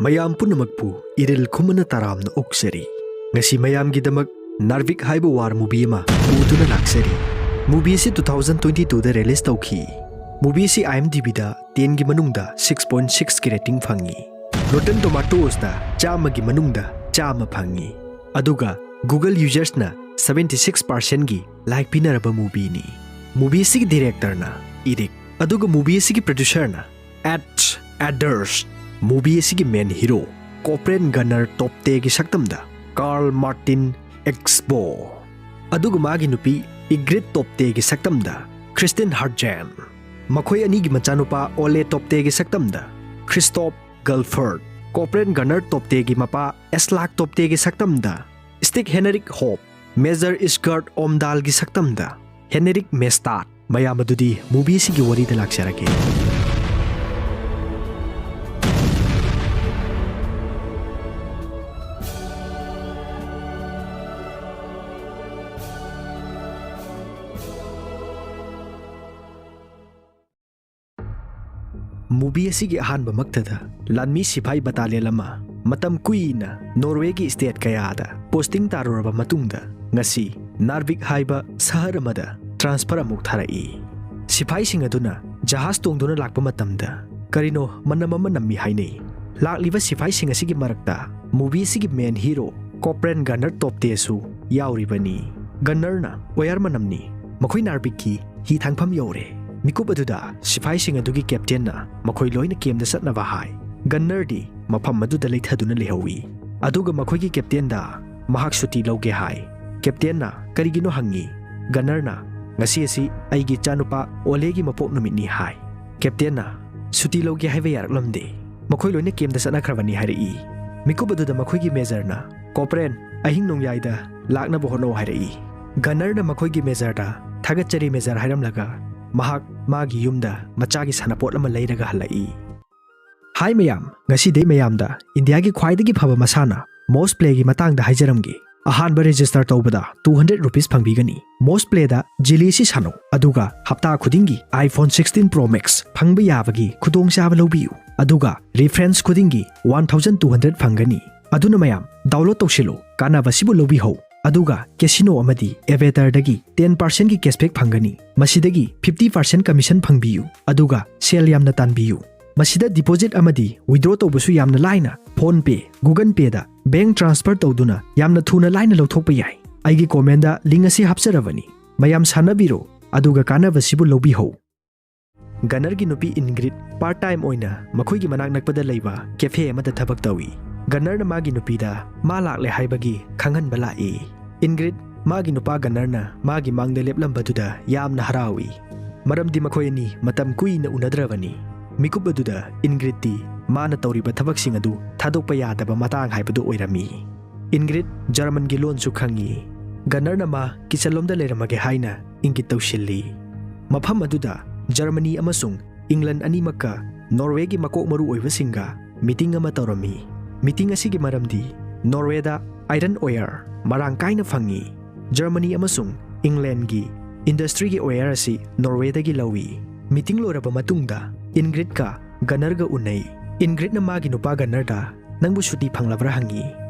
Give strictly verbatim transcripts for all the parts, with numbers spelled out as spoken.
ꯃꯌꯥꯝ ꯄꯨꯝꯅꯃꯛꯄꯨ ꯏꯔꯤꯜ ꯈꯨꯝꯅ ꯇꯔꯥꯝꯅ ꯑꯣꯛꯆꯔꯤ꯫ ꯉꯁꯤ ꯃꯌꯥꯝꯒꯤꯗꯃꯛ ꯅꯥꯔꯚꯤꯛ ꯍꯥꯏꯕ ꯋꯥꯔ ꯃꯨꯚꯤ ꯑꯃ ꯄꯨꯗꯨꯅ ꯂꯥꯛꯆꯔꯤ꯫ ꯃꯨꯚꯤ ꯑꯁꯤ two thousand twenty two ꯗ ꯔꯤꯂꯤꯁ ꯇꯧꯈꯤ꯫ ꯃꯨꯚꯤ ꯑꯁꯤ IMDb ꯗ ten ꯒꯤ ꯃꯅꯨꯡꯗ six point six ꯀꯤ ꯔꯦꯇꯤꯡ ꯐꯪꯉꯤ꯫ ꯔꯣꯇꯟ ꯇꯣꯃꯥꯇꯣꯁꯇ ꯆꯥꯝꯃꯒꯤ ꯃꯅꯨꯡꯗ ꯆꯥꯝꯃ ꯐꯪꯉꯤ꯫ ꯑꯗꯨꯒ ꯒꯨꯒꯜ ꯌꯨꯖꯔꯁꯅ seventy six percent ꯒꯤ ꯂꯥꯏꯛ ꯄꯤꯅꯔꯕ ꯃꯨꯚꯤꯅꯤ꯫ ꯃꯨꯚꯤ ꯑꯁꯤꯒꯤ ꯗꯤꯔꯦꯛꯇꯔꯅ ꯏꯔꯤꯛ, ꯑꯗꯨꯒ ꯃꯨꯚꯤ ꯑꯁꯤꯒꯤ ꯄ꯭ꯔꯣꯗ꯭ꯌꯨꯁꯔꯅ ꯑꯦꯠ ꯑꯦꯗꯔꯁ꯫ ꯃꯨꯚꯤ ꯑꯁꯤꯒꯤ ꯃꯦꯟ ꯍꯤꯔꯣ ꯀꯣꯄ꯭ꯔꯦꯟ ꯒꯅꯔ ꯇꯣꯞꯇꯦꯒꯤ ꯁꯛꯇꯝꯗ ꯀꯥꯔꯜ ꯃꯥꯔꯇꯤꯟ ꯑꯦꯛꯁꯕꯣ, ꯑꯗꯨꯒ ꯃꯥꯒꯤ ꯅꯨꯄꯤ ꯏꯒ꯭ꯔꯤꯠ ꯇꯣꯞꯇꯦꯒꯤ ꯁꯛꯇꯝꯗ ꯀ꯭ꯔꯤꯁꯇꯤꯟ ꯍꯥꯔꯖꯦꯟ꯫ ꯃꯈꯣꯏ ꯑꯅꯤꯒꯤ ꯃꯆꯥꯅꯨꯄꯥ ꯑꯣꯂꯦ ꯇꯣꯞꯇꯦꯒꯤ ꯁꯛꯇꯝꯗ ꯈ꯭ꯔꯤꯁꯇꯣꯞ ꯒꯜꯐꯔꯠ, ꯀꯣꯄ꯭ꯔꯦꯟ ꯒꯅꯔ ꯇꯣꯞꯇꯦꯒꯤ ꯃꯄꯥ ꯑꯦꯁꯂꯥꯛ ꯇꯣꯞꯇꯦꯒꯤ ꯁꯛꯇꯝꯗ ꯁ꯭ꯇꯤꯛ ꯍꯦꯅꯔꯤꯛ ꯍꯣꯞ, ꯃꯦꯖꯔ ꯏꯁꯀꯔꯠ ꯑꯣꯝꯗꯥꯜꯒꯤ ꯁꯛꯇꯝꯗ ꯍꯦꯅꯔꯤꯛ ꯃꯦꯁꯇꯥꯠ꯫ ꯃꯌꯥꯝ ꯑꯗꯨꯗꯤ ꯃꯨꯚꯤ ꯑꯁꯤꯒꯤ ꯋꯥꯔꯤꯗ ꯂꯥꯛꯆꯔꯒꯦ꯫ ꯃꯨꯚꯤ ꯑꯁꯤꯒꯤ ꯑꯍꯥꯟꯕꯃꯛꯇꯗ ꯂꯥꯟꯃꯤ ꯁꯤꯐꯥꯏ ꯕꯇꯥꯂꯤꯌꯟ ꯑꯃ ꯃꯇꯝ ꯀꯨꯏꯅ ꯅꯣꯔꯋꯦꯒꯤ ꯁ꯭ꯇꯦꯠ ꯀꯌꯥꯗ ꯄꯣꯁꯇꯤꯡ ꯇꯥꯔꯨꯔꯕ ꯃꯇꯨꯡꯗ, ꯉꯁꯤ ꯅꯥꯔꯚꯤꯛ ꯍꯥꯏꯕ ꯁꯍꯔ ꯑꯃꯗ ꯇ꯭ꯔꯥꯟꯁꯐꯔ ꯑꯃꯨꯛ ꯊꯥꯔꯛꯏ꯫ ꯁꯤꯐꯥꯏꯁꯤꯡ ꯑꯗꯨꯅ ꯖꯍꯥꯖ ꯇꯣꯡꯗꯨꯅ ꯂꯥꯛꯄ ꯃꯇꯝꯗ ꯀꯔꯤꯅꯣ ꯃꯅꯝ ꯑꯃ ꯅꯝꯃꯤ ꯍꯥꯏꯅꯩ꯫ ꯂꯥꯛꯂꯤꯕ ꯁꯤꯐꯥꯏꯁꯤꯡ ꯑꯁꯤꯒꯤ ꯃꯔꯛꯇ ꯃꯨꯚꯤ ꯑꯁꯤꯒꯤ ꯃꯦꯟ ꯍꯤꯔꯣ ꯀꯣꯄ꯭ꯔꯦꯟ ꯒꯅꯔ ꯇꯣꯞꯇꯦꯁꯨ ꯌꯥꯎꯔꯤꯕꯅꯤ꯫ ꯒꯟꯅꯔꯅ ꯑꯣꯌꯥꯔ ꯃꯅꯝꯅꯤ, ꯃꯈꯣꯏ ꯅꯥꯔꯚꯤꯛꯀꯤ ꯍꯤ ꯊꯥꯡꯐꯝ ꯌꯧꯔꯦ꯫ ꯃꯤꯀꯨꯞ ꯑꯗꯨꯗ ꯁꯤꯐꯥꯏꯁꯤꯡ ꯑꯗꯨꯒꯤ ꯀꯦꯞꯇꯦꯟꯅ ꯃꯈꯣꯏ ꯂꯣꯏꯅ ꯀꯦꯝꯗ ꯆꯠꯅꯕ ꯍꯥꯏ꯫ ꯒꯟꯅꯔꯗꯤ ꯃꯐꯝ ꯑꯗꯨꯗ ꯂꯩꯊꯗꯨꯅ ꯂꯩꯍꯧꯏ, ꯑꯗꯨꯒ ꯃꯈꯣꯏꯒꯤ ꯀꯦꯞꯇꯦꯟꯗ ꯃꯍꯥꯛ ꯁꯨꯇꯤ ꯂꯧꯒꯦ ꯍꯥꯏ꯫ ꯀꯦꯞꯇꯦꯟꯅ ꯀꯔꯤꯒꯤꯅꯣ ꯍꯪꯉꯤ꯫ ꯒꯟꯅꯔꯅ, "ꯉꯁꯤ ꯑꯁꯤ ꯑꯩꯒꯤ ꯏꯆꯥꯅꯨꯄꯥ ꯑꯣꯂꯦꯒꯤ ꯃꯄꯣꯛ ꯅꯨꯃꯤꯠꯅꯤ" ꯍꯥꯏ꯫ ꯀꯦꯞꯇꯦꯟꯅ, "ꯁꯨꯇꯤ ꯂꯧꯒꯦ ꯍꯥꯏꯕ ꯌꯥꯔꯛꯂꯝꯗꯦ, ꯃꯈꯣꯏ ꯂꯣꯏꯅ ꯀꯦꯝꯗ ꯆꯠꯅꯈ꯭ꯔꯕꯅꯤ" ꯍꯥꯏꯔꯛꯏ꯫ ꯃꯤꯀꯨꯞ ꯑꯗꯨꯗ ꯃꯈꯣꯏꯒꯤ ꯃꯦꯖꯔꯅ, "ꯀꯣꯄ꯭ꯔꯦꯟ, ꯑꯍꯤꯡ ꯅꯣꯡꯌꯥꯏꯗ ꯂꯥꯛꯅꯕ ꯍꯣꯠꯅꯧ" ꯍꯥꯏꯔꯛꯏ꯫ ꯒꯟꯅꯔꯅ ꯃꯈꯣꯏꯒꯤ ꯃꯦꯖꯔꯗ "ꯊꯥꯒꯠꯆꯔꯤ ꯃꯦꯖꯔ" ꯍꯥꯏꯔꯝꯂꯒ ꯃꯍꯥꯛ ꯃꯥꯒꯤ ꯌꯨꯝꯗ ꯃꯆꯥꯒꯤ ꯁꯥꯟꯅꯄꯣꯠ ꯑꯃ ꯂꯩꯔꯒ ꯍꯜꯂꯛꯏ꯫ ꯍꯥꯏ ꯃꯌꯥꯝ, ꯉꯁꯤꯗꯤ ꯃꯌꯥꯝꯗ ꯏꯟꯗꯤꯌꯥꯒꯤ ꯈ꯭ꯋꯥꯏꯗꯒꯤ ꯐꯕ ꯃꯁꯥꯟꯅ ꯃꯣꯁ ꯄ꯭ꯂꯦꯒꯤ ꯃꯇꯥꯡꯗ ꯍꯥꯏꯖꯔꯝꯒꯦ꯫ ꯑꯍꯥꯟꯕ ꯔꯦꯖꯤꯁꯇꯔ ꯇꯧꯕꯗ two hundred rupees ꯐꯪꯕꯤꯒꯅꯤ꯫ ꯃꯣꯁ ꯄ꯭ꯂꯦꯗ ꯖꯤꯂꯤꯁꯤ ꯁꯥꯟꯅꯧ, ꯑꯗꯨꯒ ꯍꯞꯇꯥ ꯈꯨꯗꯤꯡꯒꯤ iPhone sixteen Pro Max ꯐꯪꯕ ꯌꯥꯕꯒꯤ ꯈꯨꯗꯣꯡꯆꯥꯕ ꯂꯧꯕꯤꯌꯨ꯫ ꯑꯗꯨꯒ ꯔꯤꯐ꯭ꯔꯦꯟꯁ ꯈꯨꯗꯤꯡꯒꯤ ꯋꯥꯟ ꯊꯥꯎꯖꯟ ꯇꯨ ꯍꯟꯗ꯭ꯔꯦꯠ ꯐꯪꯒꯅꯤ꯫ ꯑꯗꯨꯅ ꯃꯌꯥꯝ ꯗꯥꯎꯟꯂꯣꯗ ꯇꯧꯁꯤꯜꯂꯨ, ꯀꯥꯟꯅꯕꯁꯤꯕꯨ ꯂꯧꯕꯤꯍꯧ꯫ ꯑꯗꯨꯒ ꯀꯦꯁꯤꯅꯣ ꯑꯃꯗꯤ ꯑꯦꯚꯦꯇꯔꯗꯒꯤ ꯇꯦꯟ ꯄꯥꯔꯁꯦꯟꯒꯤ ꯀꯦꯁꯕꯦꯛ ꯐꯪꯒꯅꯤ꯫ ꯃꯁꯤꯗꯒꯤ ꯐꯤꯐꯇꯤ ꯄꯥꯔꯁꯦꯟ ꯀꯃꯤꯁꯟ ꯐꯪꯕꯤꯌꯨ, ꯑꯗꯨꯒ ꯁꯦꯜ ꯌꯥꯝꯅ ꯇꯥꯟꯕꯤꯌꯨ꯫ ꯃꯁꯤꯗ ꯗꯤꯄꯣꯖꯤꯠ ꯑꯃꯗꯤ ꯋꯤꯗ꯭ꯔꯣ ꯇꯧꯕꯁꯨ ꯌꯥꯝꯅ ꯂꯥꯏꯅ, ꯐꯣꯟ ꯄꯦ, ꯒꯨꯒꯜ ꯄꯦꯗ ꯕꯦꯡ ꯇ꯭ꯔꯥꯟꯁꯐꯔ ꯇꯧꯗꯨꯅ ꯌꯥꯝꯅ ꯊꯨꯅ ꯂꯥꯏꯅ ꯂꯧꯊꯣꯛꯄ ꯌꯥꯏ꯫ ꯑꯩꯒꯤ ꯀꯣꯃꯦꯟꯗ ꯂꯤꯡ ꯑꯁꯤ ꯍꯥꯞꯆꯔꯕꯅꯤ, ꯃꯌꯥꯝ ꯁꯥꯟꯅꯕꯤꯔꯣ ꯑꯗꯨꯒ ꯀꯥꯟꯅꯕꯁꯤꯕꯨ ꯂꯧꯕꯤꯍꯧ꯫ ꯒꯅꯔꯒꯤ ꯅꯨꯄꯤ ꯏꯟꯒ꯭ꯔꯤꯠ ꯄꯥꯔꯠ ꯇꯥꯏꯝ ꯑꯣꯏꯅ ꯃꯈꯣꯏꯒꯤ ꯃꯅꯥꯛ ꯅꯛꯄꯗ ꯂꯩꯕ ꯀꯦꯐꯦ ꯑꯃꯗ ꯊꯕꯛ ꯇꯧꯏ꯫ ꯒꯅꯔꯅ ꯃꯥꯒꯤ ꯅꯨꯄꯤꯗ ꯃꯥ ꯂꯥꯛꯂꯦ ꯍꯥꯏꯕꯒꯤ ꯈꯪꯍꯟꯕ ꯂꯥꯛꯏ꯫ ꯏꯟꯒ꯭ꯔꯤꯠ ꯃꯥꯒꯤ ꯅꯨꯄꯥ ꯒꯅꯔꯅ ꯃꯥꯒꯤ ꯃꯥꯡꯗ ꯂꯦꯞꯂꯝꯕꯗꯨꯗ ꯌꯥꯝꯅ ꯍꯔꯥꯎꯏ, ꯃꯔꯝꯗꯤ ꯃꯈꯣꯏ ꯑꯅꯤ ꯃꯇꯝ ꯀꯨꯏꯅ ꯎꯅꯗ꯭ꯔꯕꯅꯤ꯫ ꯃꯤꯀꯨꯞ ꯑꯗꯨꯗ ꯏꯟꯒ꯭ꯔꯤꯠꯇꯤ ꯃꯥꯅ ꯇꯧꯔꯤꯕ ꯊꯕꯛꯁꯤꯡ ꯑꯗꯨ ꯊꯥꯗꯣꯛꯄ ꯌꯥꯗꯕ ꯃꯇꯥꯡ ꯍꯥꯏꯕꯗꯨ ꯑꯣꯏꯔꯝꯃꯤ꯫ ꯏꯟꯒ꯭ꯔꯤꯠ ꯖꯔꯃꯟꯒꯤ ꯂꯣꯟꯁꯨ ꯈꯪꯏ꯫ ꯒꯅꯔꯅ ꯃꯥ ꯀꯤꯆꯟꯂꯣꯝꯗ ꯂꯩꯔꯝꯃꯒꯦ ꯍꯥꯏꯅ ꯏꯪꯒꯤꯠ ꯇꯧꯁꯤꯜꯂꯤ꯫ ꯃꯐꯝ ꯑꯗꯨꯗ ꯖꯔꯃꯅꯤ ꯑꯃꯁꯨꯡ ꯏꯪꯂꯟ ꯑꯅꯤꯃꯛꯀ ꯅꯣꯔꯋꯦꯒꯤ ꯃꯀꯣꯛ ꯃꯔꯨ ꯑꯣꯏꯕꯁꯤꯡꯒ ꯃꯤꯇꯤꯡ ꯑꯃ ꯇꯧꯔꯝꯃꯤ꯫ ꯃꯤꯇꯤꯡ ꯑꯁꯤꯒꯤ ꯃꯔꯝꯗꯤ ꯅꯣꯔꯋꯦꯗ ꯑꯥꯏꯔꯟ ꯑꯣꯌꯔ ꯃꯔꯥꯡ ꯀꯥꯏꯅ ꯐꯪꯏ꯫ ꯖꯔꯃꯅꯤ ꯑꯃꯁꯨꯡ ꯏꯪꯂꯦꯟꯒꯤ ꯏꯟꯗꯁꯇ꯭ꯔꯤꯒꯤ ꯑꯣꯌꯔ ꯑꯁꯤ ꯅꯣꯔꯋꯦꯗꯒꯤ ꯂꯧꯏ꯫ ꯃꯤꯇꯤꯡ ꯂꯣꯏꯔꯕ ꯃꯇꯨꯡꯗ ꯏꯟꯒ꯭ꯔꯤꯠꯀ ꯒꯅꯔꯒ ꯎꯅꯩ꯫ ꯏꯟꯒ꯭ꯔꯤꯠꯅ ꯃꯥꯒꯤ ꯅꯨꯄꯥ ꯒꯅꯔꯗ, "ꯅꯪꯕꯨ ꯁꯨꯇꯤ ꯐꯪꯂꯕ꯭ꯔꯥ?" ꯍꯪꯉꯤ꯫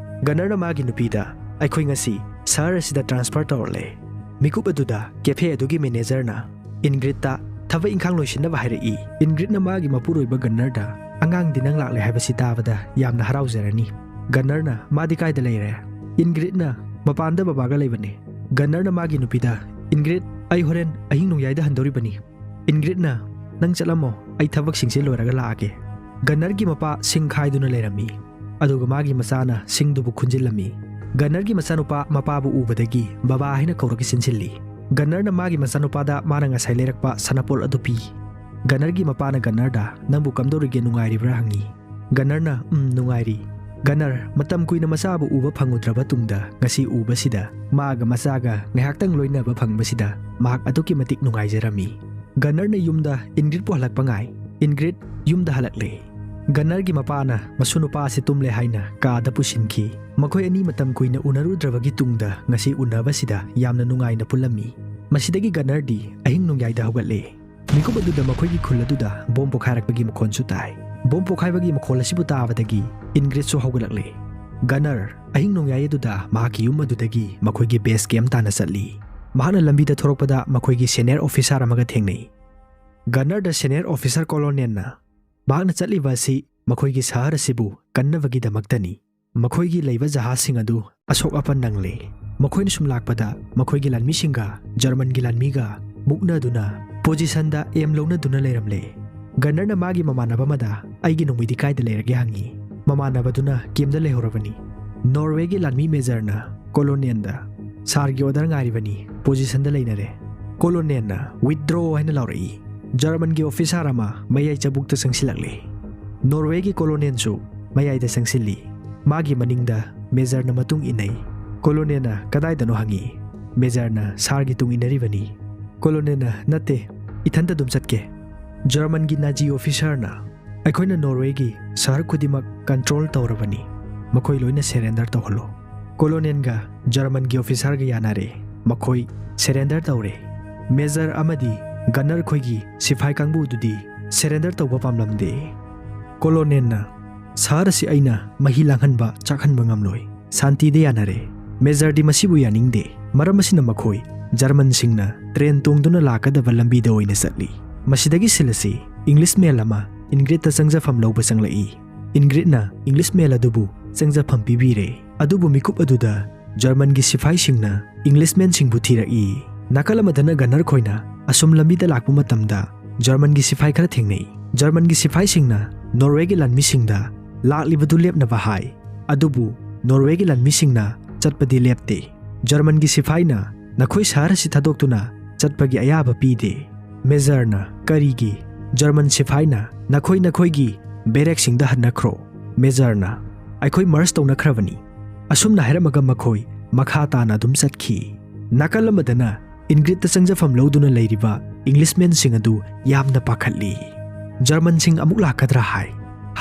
ꯒꯅꯔꯅ ꯃꯥꯒꯤ ꯅꯨꯄꯤꯗ, "ꯑꯩꯈꯣꯏ ꯉꯁꯤ ꯁꯍꯔ ꯑꯁꯤꯗ ꯇ꯭ꯔꯥꯟꯁꯐꯔ ꯇꯧꯔꯛꯂꯦ꯫" ꯃꯤꯀꯨꯞ ꯑꯗꯨꯗ ꯀꯦꯐꯦ ꯑꯗꯨꯒꯤ ꯃꯦꯅꯦꯖꯔꯅ ꯏꯟꯒ꯭ꯔꯤꯠꯇ ꯊꯕꯛ ꯏꯪꯈꯥꯡ ꯂꯣꯏꯁꯤꯟꯅꯕ ꯍꯥꯏꯔꯛꯏ꯫ ꯏꯟꯒ꯭ꯔꯤꯠꯅ ꯃꯥꯒꯤ ꯃꯄꯨꯔꯣꯏꯕ ꯒꯟꯅꯔꯗ, "ꯑꯉꯥꯡꯗꯤ ꯅꯪ ꯂꯥꯛꯂꯦ ꯍꯥꯏꯕꯁꯤ ꯇꯥꯕꯗ ꯌꯥꯝꯅ ꯍꯔꯥꯎꯖꯔꯅꯤ꯫" ꯒꯟꯅꯔꯅ, "ꯃꯥꯗꯤ ꯀꯥꯏꯗ ꯂꯩꯔꯦ?" ꯏꯟꯒ꯭ꯔꯤꯠꯅ, "ꯃꯄꯥꯟꯗ ꯕꯕꯥꯒ ꯂꯩꯕꯅꯦ꯫" ꯒꯟꯅꯔꯅ ꯃꯥꯒꯤ ꯅꯨꯄꯤꯗ, "ꯏꯟꯒ꯭ꯔꯤꯠ, ꯑꯩ ꯍꯣꯔꯦꯟ ꯑꯍꯤꯡ ꯅꯣꯡꯌꯥꯏꯗ ꯍꯟꯗꯧꯔꯤꯕꯅꯤ꯫" ꯏꯟꯒ꯭ꯔꯤꯠꯅ, "ꯅꯪ ꯆꯠꯂꯝꯃꯣ, ꯑꯩ ꯊꯕꯛꯁꯤꯡꯁꯦ ꯂꯣꯏꯔꯒ ꯂꯥꯛꯑꯒꯦ꯫" ꯒꯟꯅꯔꯒꯤ ꯃꯄꯥ ꯁꯤꯡ ꯈꯥꯏꯗꯨꯅ ꯂꯩꯔꯝꯃꯤ, ꯑꯗꯨꯒ ꯃꯥꯒꯤ ꯃꯆꯥꯅ ꯁꯤꯡꯗꯨꯕꯨ ꯈꯨꯟꯖꯤꯜꯂꯝꯃꯤ꯫ ꯒꯟꯅꯔꯒꯤ ꯃꯆꯥꯅꯨꯄꯥ ꯃꯄꯥꯕꯨ ꯎꯕꯗꯒꯤ ꯕꯕꯥ ꯍꯥꯏꯅ ꯀꯧꯔꯒ ꯆꯦꯟꯁꯤꯜꯂꯤ꯫ ꯒꯟꯅꯔꯅ ꯃꯥꯒꯤ ꯃꯆꯥꯅꯨꯄꯥꯗ ꯃꯥꯅ ꯉꯁꯥꯏ ꯂꯩꯔꯛꯄ ꯁꯥꯟꯅꯄꯣꯠ ꯑꯗꯨ ꯄꯤ꯫ ꯒꯟꯅꯔꯒꯤ ꯃꯄꯥꯅ ꯒꯟꯅꯔꯗ, "ꯅꯪꯕꯨ ꯀꯝꯗꯧꯔꯤꯒꯦ, ꯅꯨꯡꯉꯥꯏꯔꯤꯕ꯭ꯔꯥ?" ꯍꯪꯉꯤ꯫ ꯒꯟꯅꯔꯅ, "ꯎꯝ, ꯅꯨꯡꯉꯥꯏꯔꯤ꯫" ꯒꯟꯅꯔ, ꯃꯇꯝ ꯀꯨꯏꯅ ꯃꯆꯥꯕꯨ ꯎꯕ ꯐꯪꯉꯨꯗ꯭ꯔꯕ ꯇꯨꯡꯗ ꯉꯁꯤ ꯎꯕꯁꯤꯗ, ꯃꯥꯒ ꯃꯆꯥꯒ ꯉꯥꯏꯍꯥꯛꯇꯪ ꯂꯣꯏꯅꯕ ꯐꯪꯕꯁꯤꯗ ꯃꯍꯥꯛ ꯑꯗꯨꯛꯀꯤ ꯃꯇꯤꯛ ꯅꯨꯡꯉꯥꯏꯖꯔꯝꯃꯤ꯫ ꯒꯟꯅꯔꯅ ꯌꯨꯝꯗ ꯏꯟꯒ꯭ꯔꯤꯠꯄꯨ ꯍꯜꯂꯛꯄ ꯉꯥꯏ꯫ ꯏꯟꯒ꯭ꯔꯤꯠ ꯌꯨꯝꯗ ꯍꯜꯂꯛꯂꯦ꯫ ꯒꯟꯅꯔꯒꯤ ꯃꯄꯥꯅ ꯃꯁꯨ ꯅꯨꯄꯥ ꯑꯁꯤ ꯇꯨꯝꯂꯦ ꯍꯥꯏꯅ ꯀꯥꯗ ꯄꯨꯁꯤꯟꯈꯤ꯫ ꯃꯈꯣꯏ ꯑꯅꯤ ꯃꯇꯝ ꯀꯨꯏꯅ ꯎꯅꯔꯨꯗ꯭ꯔꯕꯒꯤ ꯇꯨꯡꯗ ꯉꯁꯤ ꯎꯅꯕꯁꯤꯗ ꯌꯥꯝꯅ ꯅꯨꯡꯉꯥꯏꯅ ꯄꯨꯜꯂꯝꯃꯤ꯫ ꯃꯁꯤꯗꯒꯤ ꯒꯟꯅꯔꯗꯤ ꯑꯍꯤꯡ ꯅꯣꯡꯌꯥꯏꯗ ꯍꯧꯒꯠꯂꯦ꯫ ꯃꯤꯀꯨꯞ ꯑꯗꯨꯗ ꯃꯈꯣꯏꯒꯤ ꯈꯨꯜ ꯑꯗꯨꯗ ꯕꯣꯝ ꯄꯣꯈꯥꯏꯔꯛꯄꯒꯤ ꯃꯈꯣꯟꯁꯨ ꯇꯥꯏ꯫ ꯕꯣꯝ ꯄꯣꯈꯥꯏꯕꯒꯤ ꯃꯈꯣꯜ ꯑꯁꯤꯕꯨ ꯇꯥꯕꯗꯒꯤ ꯏꯟꯒ꯭ꯔꯤꯠꯁꯨ ꯍꯧꯒꯠꯂꯛꯂꯦ꯫ ꯒꯟꯅꯔ ꯑꯍꯤꯡ ꯅꯣꯡꯌꯥꯏ ꯑꯗꯨꯗ ꯃꯍꯥꯛꯀꯤ ꯌꯨꯝ ꯑꯗꯨꯗꯒꯤ ꯃꯈꯣꯏꯒꯤ ꯕꯦꯁ ꯀꯦꯝꯞ ꯇꯥꯟꯅ ꯆꯠꯂꯤ꯫ ꯃꯍꯥꯛꯅ ꯂꯝꯕꯤꯗ ꯊꯣꯔꯛꯄꯗ ꯃꯈꯣꯏꯒꯤ ꯁꯦꯅꯤꯌꯔ ꯑꯣꯐꯤꯁꯥꯔ ꯑꯃꯒ ꯊꯦꯡꯅꯩ꯫ ꯒꯟꯅꯔꯗ ꯁꯦꯅꯤꯌꯔ ꯑꯣꯐꯤꯁꯥꯔ ꯀꯣꯂꯣꯅꯦꯜꯅ ꯃꯍꯥꯛꯅ ꯆꯠꯂꯤꯕ ꯑꯁꯤ ꯃꯈꯣꯏꯒꯤ ꯁꯍꯔ ꯑꯁꯤꯕꯨ ꯀꯟꯅꯕꯒꯤꯗꯃꯛꯇꯅꯤ꯫ ꯃꯈꯣꯏꯒꯤ ꯂꯩꯕ ꯖꯍꯥꯖꯁꯤꯡ ꯑꯗꯨ ꯑꯁꯣꯛ ꯑꯄꯟ ꯅꯪꯂꯦ꯫ ꯃꯈꯣꯏꯅ ꯁꯨꯝ ꯂꯥꯛꯄꯗ ꯃꯈꯣꯏꯒꯤ ꯂꯥꯟꯃꯤꯁꯤꯡꯒ ꯖꯔꯃꯟꯒꯤ ꯂꯥꯟꯃꯤꯒ ꯃꯨꯛꯅꯗꯨꯅ ꯄꯣꯖꯤꯁꯟꯗ ꯑꯦꯝ ꯂꯧꯅꯗꯨꯅ ꯂꯩꯔꯝꯂꯦ꯫ ꯒꯟꯅꯔꯅ ꯃꯥꯒꯤ ꯃꯃꯥꯟꯅꯕ ꯑꯃꯗ "ꯑꯩꯒꯤ ꯅꯣꯡꯃꯩꯗꯤ ꯀꯥꯏꯗ ꯂꯩꯔꯒꯦ?" ꯍꯪꯉꯤ꯫ ꯃꯃꯥꯟꯅꯕꯗꯨꯅ ꯀꯦꯝꯗ ꯂꯩꯍꯧꯔꯕꯅꯤ꯫ ꯅꯣꯔꯋꯦꯒꯤ ꯂꯥꯟꯃꯤ ꯃꯦꯖꯔꯅ ꯀꯣꯂꯣꯅꯦꯜꯗ "ꯁꯥꯔꯒꯤ ꯑꯣꯔꯗꯔ ꯉꯥꯏꯔꯤꯕꯅꯤ, ꯄꯣꯖꯤꯁꯟꯗ ꯂꯩꯅꯔꯦ"꯫ ꯀꯣꯂꯣꯅꯦꯜꯅ "ꯋꯤꯠꯗ꯭ꯔꯣ" ꯍꯥꯏꯅ ꯂꯥꯎꯔꯛꯏ꯫ ꯖꯔꯃꯟꯒꯤ ꯑꯣꯐꯤꯁꯥꯔ ꯑꯃ ꯃꯌꯥꯏ ꯆꯕꯨꯛꯇ ꯆꯪꯁꯤꯜꯂꯛꯂꯦ꯫ ꯅꯣꯔꯋꯦꯒꯤ ꯀꯣꯂꯣꯅꯦꯜꯁꯨ ꯃꯌꯥꯏꯗ ꯆꯪꯁꯤꯜꯂꯤ꯫ ꯃꯥꯒꯤ ꯃꯅꯤꯡꯗ ꯃꯦꯖꯔꯅ ꯃꯇꯨꯡ ꯏꯟꯅꯩ꯫ ꯀꯣꯂꯣꯅꯦꯜꯅ "ꯀꯗꯥꯏꯗꯅꯣ?" ꯍꯪꯉꯤ꯫ ꯃꯦꯖꯔꯅ "ꯁꯥꯔꯒꯤ ꯇꯨꯡ ꯏꯟꯅꯔꯤꯕꯅꯤ"꯫ ꯀꯣꯂꯣꯅꯦꯜꯅ "ꯅꯠꯇꯦ, ꯏꯊꯟꯇ ꯑꯗꯨꯝ ꯆꯠꯀꯦ"꯫ ꯖꯔꯃꯟꯒꯤ ꯅꯥꯖꯤ ꯑꯣꯐꯤꯁꯥꯔꯅ "ꯑꯩꯈꯣꯏꯅ ꯅꯣꯔꯋꯦꯒꯤ ꯁꯍꯔ ꯈꯨꯗꯤꯡꯃꯛ ꯀꯟꯇ꯭ꯔꯣꯜ ꯇꯧꯔꯕꯅꯤ, ꯃꯈꯣꯏ ꯂꯣꯏꯅ ꯁꯦꯔꯦꯟꯗꯔ ꯇꯧꯍꯜꯂꯣ"꯫ ꯀꯣꯂꯣꯅꯦꯜꯒ ꯖꯔꯃꯟꯒꯤ ꯑꯣꯐꯤꯁꯥꯔꯒ ꯌꯥꯅꯔꯦ꯫ ꯃꯈꯣꯏ ꯁꯦꯔꯦꯟꯗꯔ ꯇꯧꯔꯦ꯫ ꯃꯦꯖꯔ ꯑꯃꯗꯤ ꯒꯟꯅꯔ ꯈꯣꯏꯒꯤ ꯁꯤꯐꯥꯏ ꯀꯥꯡꯕꯨꯗꯨꯗꯤ ꯁꯦꯔꯦꯟꯗꯔ ꯇꯧꯕ ꯄꯥꯝꯂꯝꯗꯦ꯫ ꯀꯣꯂꯣꯅꯦꯜꯅ "ꯁꯍꯔ ꯑꯁꯤ ꯑꯩꯅ ꯃꯍꯤ ꯂꯥꯡꯍꯟꯕ, ꯆꯥꯛꯍꯟꯕ ꯉꯝꯂꯣꯏ꯫ ꯁꯥꯟꯇꯤꯗ ꯌꯥꯅꯔꯦ"꯫ ꯃꯦꯖꯔꯗꯤ ꯃꯁꯤꯕꯨ ꯌꯥꯅꯤꯡꯗꯦ꯫ ꯃꯔꯝ ꯑꯁꯤꯅ ꯃꯈꯣꯏ ꯖꯔꯃꯟꯁꯤꯡꯅ ꯇ꯭ꯔꯦꯟ ꯇꯣꯡꯗꯨꯅ ꯂꯥꯛꯀꯗꯕ ꯂꯝꯕꯤꯗ ꯑꯣꯏꯅ ꯆꯠꯂꯤ꯫ ꯃꯁꯤꯗꯒꯤ ꯁꯤꯜ ꯑꯁꯤ ꯏꯪꯂꯤꯁ ꯃꯦꯜ ꯑꯃ ꯏꯟꯒ꯭ꯔꯤꯠꯇ ꯆꯪꯖꯐꯝ ꯂꯧꯕ ꯆꯪꯂꯛꯏ꯫ ꯏꯟꯒ꯭ꯔꯤꯠꯅ ꯏꯪꯂꯤꯁ ꯃꯦꯜ ꯑꯗꯨꯕꯨ ꯆꯪꯖꯐꯝ ꯄꯤꯕꯤꯔꯦ꯫ ꯑꯗꯨꯕꯨ ꯃꯤꯀꯨꯞ ꯑꯗꯨꯗ ꯖꯔꯃꯟꯒꯤ ꯁꯤꯐꯥꯏꯁꯤꯡꯅ ꯏꯪꯂꯤꯁꯃꯦꯟꯁꯤꯡꯕꯨ ꯊꯤꯔꯛꯏ꯫ ꯅꯥꯀꯜ ꯑꯃꯗꯅ ꯒꯟꯅꯔ ꯈꯣꯏꯅ ꯑꯁꯨꯝ ꯂꯝꯕꯤꯗ ꯂꯥꯛꯄ ꯃꯇꯝꯗ ꯖꯔꯃꯟꯒꯤ ꯁꯤꯐꯥꯏ ꯈꯔ ꯊꯦꯡꯅꯩ꯫ ꯖꯔꯃꯟꯒꯤ ꯁꯤꯐꯥꯏꯁꯤꯡꯅ ꯅꯣꯔꯋꯦꯒꯤ ꯂꯥꯟꯃꯤꯁꯤꯡꯗ ꯂꯥꯛꯂꯤꯕꯗꯨ ꯂꯦꯞꯅꯕ ꯍꯥꯏ꯫ ꯑꯗꯨꯕꯨ ꯅꯣꯔꯋꯦꯒꯤ ꯂꯥꯟꯃꯤꯁꯤꯡꯅ ꯆꯠꯄꯗꯤ ꯂꯦꯞꯇꯦ꯫ ꯖꯔꯃꯟꯒꯤ ꯁꯤꯐꯥꯏꯅ "ꯅꯈꯣꯏ ꯁꯍꯔ ꯑꯁꯤ ꯊꯥꯗꯣꯛꯇꯨꯅ ꯆꯠꯄꯒꯤ ꯑꯌꯥꯕ ꯄꯤꯗꯦ"꯫ ꯃꯦꯖꯔꯅ "ꯀꯔꯤꯒꯤ? ꯖꯔꯃꯟ ꯁꯤꯐꯥꯏꯅ ꯅꯈꯣꯏ ꯅꯈꯣꯏꯒꯤ ꯕꯦꯔꯦꯛꯁꯤꯡꯗ ꯍꯟꯅꯈ꯭ꯔꯣ"꯫ ꯃꯦꯖꯔꯅ "ꯑꯩꯈꯣꯏ ꯃꯔꯁ ꯇꯧꯅꯈ꯭ꯔꯕꯅꯤ"꯫ ꯑꯁꯨꯝꯅ ꯍꯥꯏꯔꯝꯃꯒ ꯃꯈꯣꯏ ꯃꯈꯥ ꯇꯥꯅ ꯑꯗꯨꯝ ꯆꯠꯈꯤ꯫ ꯅꯥꯀꯜ ꯑꯃꯗꯅ ꯏꯟꯒ꯭ꯔꯤꯠꯇ ꯆꯪꯖꯐꯝ ꯂꯧꯗꯨꯅ ꯂꯩꯔꯤꯕ ꯏꯪꯂꯤꯁꯃꯦꯟꯁꯤꯡ ꯑꯗꯨ ꯌꯥꯝꯅ ꯄꯥꯈꯠꯂꯤ꯫ ꯖꯔꯃꯟꯁꯤꯡ ꯑꯃꯨꯛ ꯂꯥꯛꯀꯗ꯭ꯔꯥ ꯍꯥꯏ꯫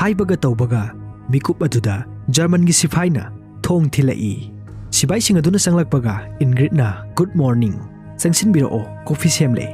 ꯍꯥꯏꯕꯒ ꯇꯧꯕꯒ ꯃꯤꯀꯨꯞ ꯑꯗꯨꯗ ꯖꯔꯃꯟꯒꯤ ꯁꯤꯐꯥꯏꯅ ꯊꯣꯡ ꯊꯤꯜꯂꯛꯏ꯫ ꯁꯤꯐꯥꯏꯁꯤꯡ ꯑꯗꯨꯅ ꯆꯪꯂꯛꯄꯒ ꯏꯟꯒ꯭ꯔꯤꯠꯅ "ꯒꯨꯗ ꯃꯣꯔꯅꯤꯡ, ꯆꯪꯁꯤꯟꯕꯤꯔꯛꯑꯣ, ꯀꯣꯐꯤ ꯁꯦꯝꯂꯦ"꯫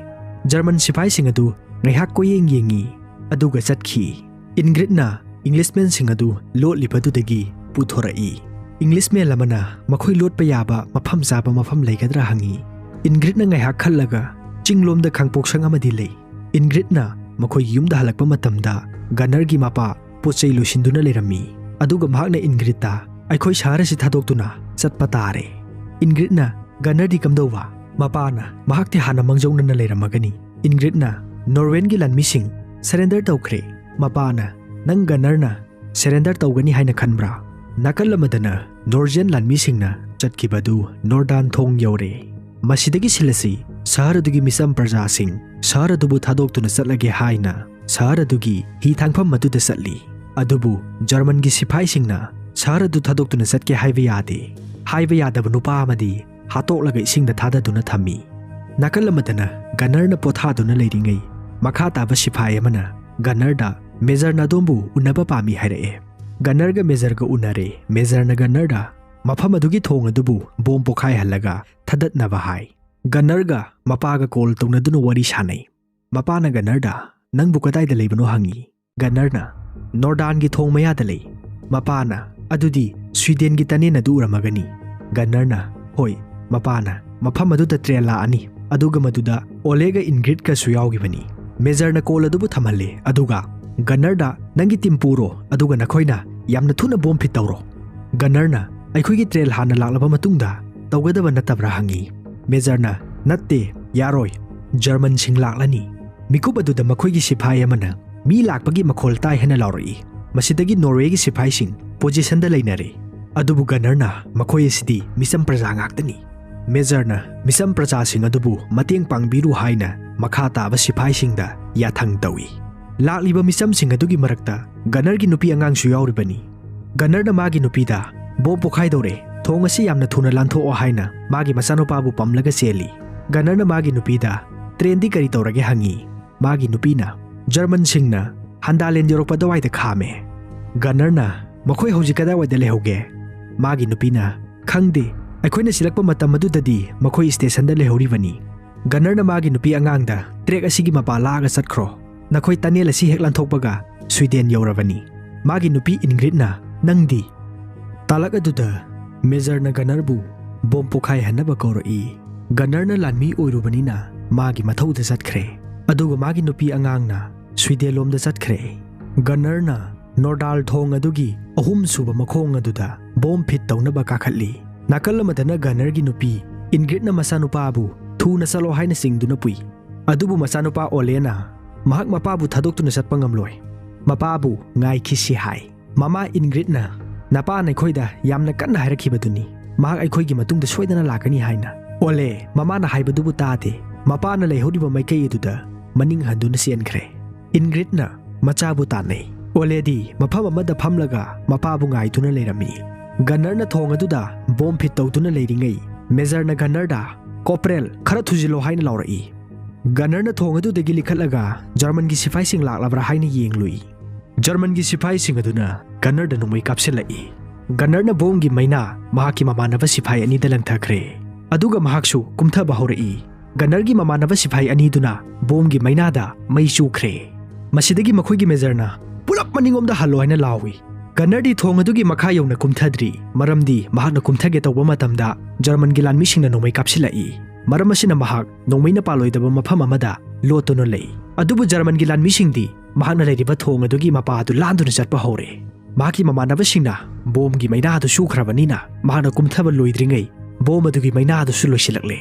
ꯖꯔꯃꯟ ꯁꯤꯐꯥꯏꯁꯤꯡ ꯑꯗꯨ ꯉꯥꯏꯍꯥꯛ ꯀꯣꯏꯌꯦꯡ ꯌꯦꯡꯉꯤ, ꯑꯗꯨꯒ ꯆꯠꯈꯤ꯫ ꯏꯟꯒ꯭ꯔꯤꯠꯅ ꯏꯪꯂꯤꯁꯃꯦꯟꯁꯤꯡ ꯑꯗꯨ ꯂꯣꯠꯂꯤꯕꯗꯨꯗꯒꯤ ꯄꯨꯊꯣꯔꯛꯏ꯫ ꯏꯪꯂꯤꯁꯃꯦꯟ ꯑꯃꯅ ꯃꯈꯣꯏ ꯂꯣꯠꯄ ꯌꯥꯕ ꯃꯐꯝ ꯆꯥꯕ ꯃꯐꯝ ꯂꯩꯒꯗ꯭ꯔꯥ ꯍꯪꯉꯤ꯫ ꯏꯟꯒ꯭ꯔꯤꯠꯅ ꯉꯥꯏꯍꯥꯛ ꯈꯜꯂꯒ ꯆꯤꯡꯂꯣꯝꯗ ꯈꯥꯡꯄꯣꯛꯁꯪ ꯑꯃꯗꯤ ꯂꯩ꯫ ꯏꯟꯒ꯭ꯔꯤꯠꯅ ꯃꯈꯣꯏꯒꯤ ꯌꯨꯝꯗ ꯍꯜꯂꯛꯄ ꯃꯇꯝꯗ ꯒꯅꯔꯒꯤ ꯃꯄꯥ ꯄꯣꯠ ꯆꯩ ꯂꯣꯏꯁꯤꯟꯗꯨꯅ ꯂꯩꯔꯝꯃꯤ꯫ ꯑꯗꯨꯒ ꯃꯍꯥꯛꯅ ꯏꯟꯒ꯭ꯔꯤꯠꯇ, "ꯑꯩꯈꯣꯏ ꯁꯍꯔ ꯑꯁꯤ ꯊꯥꯗꯣꯛꯇꯨꯅ ꯆꯠꯄ ꯇꯥꯔꯦ"꯫ ꯏꯟꯒ꯭ꯔꯤꯠꯅ, "ꯒꯅꯔꯗꯤ ꯀꯝꯗꯧꯕ?" ꯃꯄꯥꯅ, "ꯃꯍꯥꯛꯇꯤ ꯍꯥꯟꯅ ꯃꯥꯡꯖꯧꯅꯅ ꯂꯩꯔꯝꯃꯒꯅꯤ"꯫ ꯏꯟꯒ꯭ꯔꯤꯠꯅ, "ꯅꯣꯔꯋꯦꯟꯒꯤ ꯂꯥꯟꯃꯤꯁꯤꯡ ꯁꯔꯦꯟꯗꯔ ꯇꯧꯈ꯭ꯔꯦ"꯫ ꯃꯄꯥꯅ, "ꯅꯪ ꯒꯅꯔꯅ ꯁꯔꯦꯟꯗꯔ ꯇꯧꯒꯅꯤ ꯍꯥꯏꯅ ꯈꯟꯕ꯭ꯔꯥ?" ꯅꯥꯀꯜ ꯑꯃꯗꯅ ꯅꯣꯔꯖꯤꯌꯟ ꯂꯥꯟꯃꯤꯁꯤꯡꯅ ꯆꯠꯈꯤꯕꯗꯨ ꯅꯣꯔꯗꯥꯟ ꯊꯣꯡ ꯌꯧꯔꯦ꯫ ꯃꯁꯤꯗꯒꯤ ꯁꯤꯜꯂꯁꯤ ꯁꯍꯔ ꯑꯗꯨꯒꯤ ꯃꯤꯆꯝ ꯄ꯭ꯔꯖꯥꯁꯤꯡ ꯁꯍꯔ ꯑꯗꯨꯕꯨ ꯊꯥꯗꯣꯛꯇꯨꯅ ꯆꯠꯂꯒꯦ ꯍꯥꯏꯅ ꯁꯍꯔ ꯑꯗꯨꯒꯤ ꯍꯤ ꯊꯥꯡꯐꯝ ꯑꯗꯨꯗ ꯆꯠꯂꯤ꯫ ꯑꯗꯨꯕꯨ ꯖꯔꯃꯟꯒꯤ ꯁꯤꯐꯥꯏꯁꯤꯡꯅ ꯁꯍꯔ ꯑꯗꯨ ꯊꯥꯗꯣꯛꯇꯨꯅ ꯆꯠꯀꯦ ꯍꯥꯏꯕ ꯌꯥꯗꯦ꯫ ꯍꯥꯏꯕ ꯌꯥꯗꯕ ꯅꯨꯄꯥ ꯑꯃꯗꯤ ꯍꯥꯠꯇꯣꯛꯂꯒ ꯏꯁꯤꯡꯗ ꯊꯥꯗꯗꯨꯅ ꯊꯝꯃꯤ꯫ ꯅꯥꯀꯜ ꯑꯃꯗꯅ ꯒꯅꯔꯅ ꯄꯣꯊꯥꯗꯨꯅ ꯂꯩꯔꯤꯉꯩ, ꯃꯈꯥ ꯇꯥꯕ ꯁꯤꯐꯥꯏ ꯑꯃꯅ ꯒꯅꯔꯗ "ꯃꯦꯖꯔꯅ ꯑꯗꯣꯝꯕꯨ ꯎꯅꯕ ꯄꯥꯝꯃꯤ" ꯍꯥꯏꯔꯛꯑꯦ꯫ ꯒꯅꯔꯒ ꯃꯦꯖꯔꯒ ꯎꯅꯔꯦ꯫ ꯃꯦꯖꯔꯅ ꯒꯅꯔꯗ ꯃꯐꯝ ꯑꯗꯨꯒꯤ ꯊꯣꯡ ꯑꯗꯨꯕꯨ ꯕꯣꯝ ꯄꯣꯈꯥꯏꯍꯜꯂꯒ ꯊꯥꯗꯠꯅꯕ ꯍꯥꯏ꯫ ꯒꯅꯔꯒ ꯃꯄꯥꯒ ꯀꯣꯜ ꯇꯧꯅꯗꯨꯅ ꯋꯥꯔꯤ ꯁꯥꯟꯅꯩ꯫ ꯃꯄꯥꯅ ꯒꯅꯔꯗ, "ꯅꯪꯕꯨ ꯀꯗꯥꯏꯗ ꯂꯩꯕꯅꯣ?" ꯍꯪꯉꯤ꯫ ꯒꯅꯔꯅ, "ꯅꯣꯔꯗꯥꯟꯒꯤ ꯊꯣꯡ ꯃꯌꯥꯗ ꯂꯩ"꯫ ꯃꯄꯥꯅ, "ꯑꯗꯨꯗꯤ ꯁ꯭ꯋꯤꯗꯦꯟꯒꯤ ꯇꯅꯦꯟ ꯑꯗꯨ ꯎꯔꯝꯃꯒꯅꯤ"꯫ ꯒꯅꯔꯅ, "ꯍꯣꯏ"꯫ ꯃꯄꯥꯅ, "ꯃꯐꯝ ꯑꯗꯨꯗ ꯇ꯭ꯔꯦꯟ ꯂꯥꯛꯑꯅꯤ, ꯑꯗꯨꯒ ꯃꯗꯨꯗ ꯑꯣꯂꯦꯒ ꯏꯟꯒ꯭ꯔꯤꯠꯀꯁꯨ ꯌꯥꯎꯈꯤꯕꯅꯤ"꯫ ꯃꯦꯖꯔꯅ ꯀꯣꯜ ꯑꯗꯨꯕꯨ ꯊꯝꯍꯜꯂꯦ, ꯑꯗꯨꯒ ꯒꯅꯔꯗ, "ꯅꯪꯒꯤ ꯇꯤꯝ ꯄꯨꯔꯣ, ꯑꯗꯨꯒ ꯅꯈꯣꯏꯅ ꯌꯥꯝꯅ ꯊꯨꯅ ꯕꯣꯝ ꯐꯤꯠ ꯇꯧꯔꯣ"꯫ ꯒꯅꯔꯅ, "ꯑꯩꯈꯣꯏꯒꯤ ꯇ꯭ꯔꯦꯟ ꯍꯥꯟꯅ ꯂꯥꯛꯂꯕ ꯃꯇꯨꯡꯗ ꯇꯧꯒꯗꯕ ꯅꯠꯇꯕ꯭ꯔꯥ?" ꯍꯪꯉꯤ꯫ ꯃꯦꯖꯔꯅ, "ꯅꯠꯇꯦ, ꯌꯥꯔꯣꯏ꯫ ꯖꯔꯃꯟꯁꯤꯡ ꯂꯥꯛꯂꯅꯤ"꯫ ꯃꯤꯀꯨꯞ ꯑꯗꯨꯗ ꯃꯈꯣꯏꯒꯤ ꯁꯤꯐꯥꯏ ꯑꯃꯅ ꯃꯤ ꯂꯥꯛꯄꯒꯤ ꯃꯈꯣꯜ ꯇꯥꯏ ꯍꯥꯏꯅ ꯂꯥꯎꯔꯛꯏ꯫ ꯃꯁꯤꯗꯒꯤ ꯅꯣꯔꯋꯦꯒꯤ ꯁꯤꯐꯥꯏꯁꯤꯡ ꯄꯣꯖꯤꯁꯟꯗ ꯂꯩꯅꯔꯦ꯫ ꯑꯗꯨꯕꯨ ꯒꯅꯔꯅ, "ꯃꯈꯣꯏ ꯑꯁꯤꯗꯤ ꯃꯤꯆꯝ ꯄ꯭ꯔꯖꯥ ꯉꯥꯛꯇꯅꯤ"꯫ ꯃꯦꯖꯔꯅ ꯃꯤꯆꯝ ꯄ꯭ꯔꯖꯥꯁꯤꯡ ꯑꯗꯨꯕꯨ ꯃꯇꯦꯡ ꯄꯥꯡꯕꯤꯔꯨ ꯍꯥꯏꯅ ꯃꯈꯥ ꯇꯥꯕ ꯁꯤꯐꯥꯏꯁꯤꯡꯗ ꯌꯥꯊꯪ ꯇꯧꯏ꯫ ꯂꯥꯛꯂꯤꯕ ꯃꯤꯆꯝꯁꯤꯡ ꯑꯗꯨꯒꯤ ꯃꯔꯛꯇ ꯒꯅꯔꯒꯤ ꯅꯨꯄꯤ ꯑꯉꯥꯡꯁꯨ ꯌꯥꯎꯔꯤꯕꯅꯤ꯫ ꯒꯅꯔꯅ ꯃꯥꯒꯤ ꯅꯨꯄꯤꯗ, "ꯕꯣꯝ ꯄꯣꯈꯥꯏꯗꯧꯔꯦ, ꯊꯣꯡ ꯑꯁꯤ ꯌꯥꯝꯅ ꯊꯨꯅ ꯂꯥꯟꯊꯣꯛꯑꯣ" ꯍꯥꯏꯅ ꯃꯥꯒꯤ ꯃꯆꯥꯅꯨꯄꯥꯕꯨ ꯄꯝꯂꯒ ꯆꯦꯜꯂꯤ꯫ ꯒꯅꯔꯅ ꯃꯥꯒꯤ ꯅꯨꯄꯤꯗ, "ꯇ꯭ꯔꯦꯟꯗꯤ ꯀꯔꯤ ꯇꯧꯔꯒꯦ?" ꯍꯪꯉꯤ꯫ ꯃꯥꯒꯤ ꯅꯨꯄꯤꯅ, "ꯖꯔꯃꯟꯁꯤꯡꯅ ꯍꯟꯗꯥꯂꯦꯟ ꯌꯧꯔꯛꯄ ꯑꯗꯨꯋꯥꯏꯗ ꯈꯥꯝꯃꯦ"꯫ ꯒꯅꯔꯅ, "ꯃꯈꯣꯏ ꯍꯧꯖꯤꯛ ꯀꯗꯥꯏꯋꯥꯏꯗ ꯂꯩꯍꯧꯒꯦ?" ꯃꯥꯒꯤ ꯅꯨꯄꯤꯅ, "ꯈꯪꯗꯦ, ꯑꯩꯈꯣꯏꯅ ꯆꯤꯜꯂꯛꯄ ꯃꯇꯝ ꯑꯗꯨꯗꯗꯤ ꯃꯈꯣꯏ ꯁ꯭ꯇꯦꯁꯟꯗ ꯂꯩꯍꯧꯔꯤꯕꯅꯤ"꯫ ꯒꯅꯔꯅ ꯃꯥꯒꯤ ꯅꯨꯄꯤ ꯑꯉꯥꯡꯗ, "ꯇ꯭ꯔꯦꯛ ꯑꯁꯤꯒꯤ ꯃꯄꯥ ꯂꯥꯛꯑꯒ ꯆꯠꯈ꯭ꯔꯣ꯫ ꯅꯈꯣꯏ ꯇꯅꯦꯜ ꯑꯁꯤ ꯍꯦꯛ ꯂꯥꯟꯊꯣꯛꯄꯒ ꯁ꯭ꯋꯤꯗꯦꯟ ꯌꯧꯔꯕꯅꯤ꯫ ꯃꯥꯒꯤ ꯅꯨꯄꯤ ꯏꯟꯒ꯭ꯔꯤꯠꯅ, "ꯅꯪꯗꯤ?" ꯇꯥꯂꯛ ꯑꯗꯨꯗ ꯃꯦꯖꯔꯅ ꯒꯅꯔꯕꯨ ꯕꯣꯝ ꯄꯣꯈꯥꯏꯍꯟꯅꯕ ꯀꯧꯔꯛꯏ꯫ ꯒꯅꯔꯅ ꯂꯥꯟꯃꯤ ꯑꯣꯏꯔꯨꯕꯅꯤꯅ ꯃꯥꯒꯤ ꯃꯊꯧꯗ ꯆꯠꯈ꯭ꯔꯦ꯫ ꯑꯗꯨꯒ ꯃꯥꯒꯤ ꯅꯨꯄꯤ ꯑꯉꯥꯡꯅ ꯁ꯭ꯋꯤꯗꯦꯟꯂꯣꯝꯗ ꯆꯠꯈ꯭ꯔꯦ꯫ ꯒꯅꯔꯅ ꯅꯣꯔꯗꯥꯜ ꯊꯣꯡ ꯑꯗꯨꯒꯤ ꯑꯍꯨꯝꯁꯨꯕ ꯃꯈꯣꯡ ꯑꯗꯨꯗ ꯕꯣꯝ ꯐꯤꯠ ꯇꯧꯅꯕ ꯀꯥꯈꯠꯂꯤ꯫ ꯅꯥꯀꯜ ꯑꯃꯗꯅ ꯒꯅꯔꯒꯤ ꯅꯨꯄꯤ ꯏꯟꯒ꯭ꯔꯤꯠꯅ ꯃꯆꯥꯅꯨꯄꯥꯕꯨ ꯊꯨꯅ ꯆꯠꯂꯣ ꯍꯥꯏꯅ ꯆꯤꯡꯗꯨꯅ ꯄꯨꯏ꯫ ꯑꯗꯨꯕꯨ ꯃꯆꯥꯅꯨꯄꯥ ꯑꯣꯂꯦꯅ ꯃꯍꯥꯛ ꯃꯄꯥꯕꯨ ꯊꯥꯗꯣꯛꯇꯨꯅ ꯆꯠꯄ ꯉꯝꯂꯣꯏ꯫ ꯃꯄꯥꯕꯨ ꯉꯥꯏꯈꯤꯁꯤ ꯍꯥꯏ꯫ ꯃꯃꯥ ꯏꯟꯒ꯭ꯔꯤꯠꯅ, "ꯅꯄꯥꯅ ꯑꯩꯈꯣꯏꯗ ꯌꯥꯝꯅ ꯀꯟꯅ ꯍꯥꯏꯔꯛꯈꯤꯕꯗꯨꯅꯤ, ꯃꯍꯥꯛ ꯑꯩꯈꯣꯏꯒꯤ ꯃꯇꯨꯡꯗ ꯁꯣꯏꯗꯅ ꯂꯥꯛꯀꯅꯤ ꯍꯥꯏꯅ꯫" ꯑꯣꯂꯦ ꯃꯃꯥꯅ ꯍꯥꯏꯕꯗꯨꯕꯨ ꯇꯥꯗꯦ꯫ ꯃꯄꯥꯅ ꯂꯩꯍꯧꯔꯤꯕ ꯃꯥꯏꯀꯩ ꯑꯗꯨꯗ ꯃꯅꯤꯡ ꯍꯟꯗꯨꯅ ꯆꯦꯟꯈ꯭ꯔꯦ꯫ ꯏꯟꯒ꯭ꯔꯤꯠꯅ ꯃꯆꯥꯕꯨ ꯇꯥꯟꯅꯩ꯫ ꯑꯣꯂꯦꯗꯤ ꯃꯐꯝ ꯑꯃꯗ ꯐꯝꯂꯒ ꯃꯄꯥꯕꯨ ꯉꯥꯏꯗꯨꯅ ꯂꯩꯔꯝꯃꯤ꯫ ꯒꯟꯅꯔꯅ ꯊꯣꯡ ꯑꯗꯨꯗ ꯕꯣꯝ ꯐꯤꯠ ꯇꯧꯗꯨꯅ ꯂꯩꯔꯤꯉꯩ, ꯃꯦꯖꯔꯅ ꯒꯟꯅꯔꯗ, "ꯀꯣꯄ꯭ꯔꯦꯜ, ꯈꯔ ꯊꯨꯖꯤꯜꯂꯣ" ꯍꯥꯏꯅ ꯂꯥꯎꯔꯛꯏ꯫ ꯒꯟꯅꯔꯅ ꯊꯣꯡ ꯑꯗꯨꯗꯒꯤ ꯂꯤꯈꯠꯂꯒ ꯖꯔꯃꯟꯒꯤ ꯁꯤꯐꯥꯏꯁꯤꯡ ꯂꯥꯛꯂꯕ꯭ꯔꯥ ꯍꯥꯏꯅ ꯌꯦꯡꯂꯨꯏ꯫ ꯖꯔꯃꯟꯒꯤ ꯁꯤꯐꯥꯏꯁꯤꯡ ꯑꯗꯨꯅ ꯒꯟꯅꯔꯗ ꯅꯣꯡꯃꯩ ꯀꯥꯞꯁꯤꯜꯂꯛꯏ꯫ ꯒꯟꯅꯔꯅ ꯕꯣꯝꯒꯤ ꯃꯩꯅꯥ ꯃꯍꯥꯛꯀꯤ ꯃꯃꯥꯟꯅꯕ ꯁꯤꯐꯥꯏ ꯑꯅꯤꯗ ꯂꯪꯊꯈ꯭ꯔꯦ꯫ ꯑꯗꯨꯒ ꯃꯍꯥꯛꯁꯨ ꯀꯨꯝꯊꯕ ꯍꯧꯔꯛꯏ꯫ ꯒꯟꯅꯔꯒꯤ ꯃꯃꯥꯟꯅꯕ ꯁꯤꯐꯥꯏ ꯑꯅꯤꯗꯨꯅ ꯕꯣꯝꯒꯤ ꯃꯩꯅꯥꯗ ꯃꯩ ꯆꯨꯈ꯭ꯔꯦ꯫ ꯃꯁꯤꯗꯒꯤ ꯃꯈꯣꯏꯒꯤ ꯃꯦꯖꯔꯅ, "ꯄꯨꯂꯞ ꯃꯅꯤꯡꯂꯣꯝꯗ ꯍꯜꯂꯣ" ꯍꯥꯏꯅ ꯂꯥꯎꯏ꯫ ꯒꯟꯅꯔꯗꯤ ꯊꯣꯡ ꯑꯗꯨꯒꯤ ꯃꯈꯥ ꯌꯧꯅ ꯀꯨꯝꯊꯗ꯭ꯔꯤ, ꯃꯔꯝꯗꯤ ꯃꯍꯥꯛꯅ ꯀꯨꯝꯊꯒꯦ ꯇꯧꯕ ꯃꯇꯝꯗ ꯖꯔꯃꯟꯒꯤ ꯂꯥꯟꯃꯤꯁꯤꯡꯅ ꯅꯣꯡꯃꯩ ꯀꯥꯞꯁꯤꯜꯂꯛꯏ꯫ ꯃꯔꯝ ꯑꯁꯤꯅ ꯃꯍꯥꯛ ꯅꯣꯡꯃꯩꯅ ꯄꯥꯜꯂꯣꯏꯗꯕ ꯃꯐꯝ ꯑꯃꯗ ꯂꯣꯠꯇꯨꯅ ꯂꯩ꯫ ꯑꯗꯨꯕꯨ ꯖꯔꯃꯟꯒꯤ ꯂꯥꯟꯃꯤꯁꯤꯡꯗꯤ ꯃꯍꯥꯛꯅ ꯂꯩꯔꯤꯕ ꯊꯣꯡ ꯑꯗꯨꯒꯤ ꯃꯄꯥ ꯑꯗꯨ ꯂꯥꯟꯗꯨꯅ ꯆꯠꯄ ꯍꯧꯔꯦ꯫ ꯃꯍꯥꯛꯀꯤ ꯃꯃꯥꯟꯅꯕꯁꯤꯡꯅ ꯕꯣꯝꯒꯤ ꯃꯩꯅꯥ ꯑꯗꯨ ꯁꯨꯈ꯭ꯔꯕꯅꯤꯅ ꯃꯍꯥꯛꯅ ꯀꯨꯝꯊꯕ ꯂꯣꯏꯗ꯭ꯔꯤꯉꯩ ꯕꯣꯝ ꯑꯗꯨꯒꯤ ꯃꯩꯅꯥ ꯑꯗꯨꯁꯨ ꯂꯣꯏꯁꯤꯜꯂꯛꯂꯦ꯫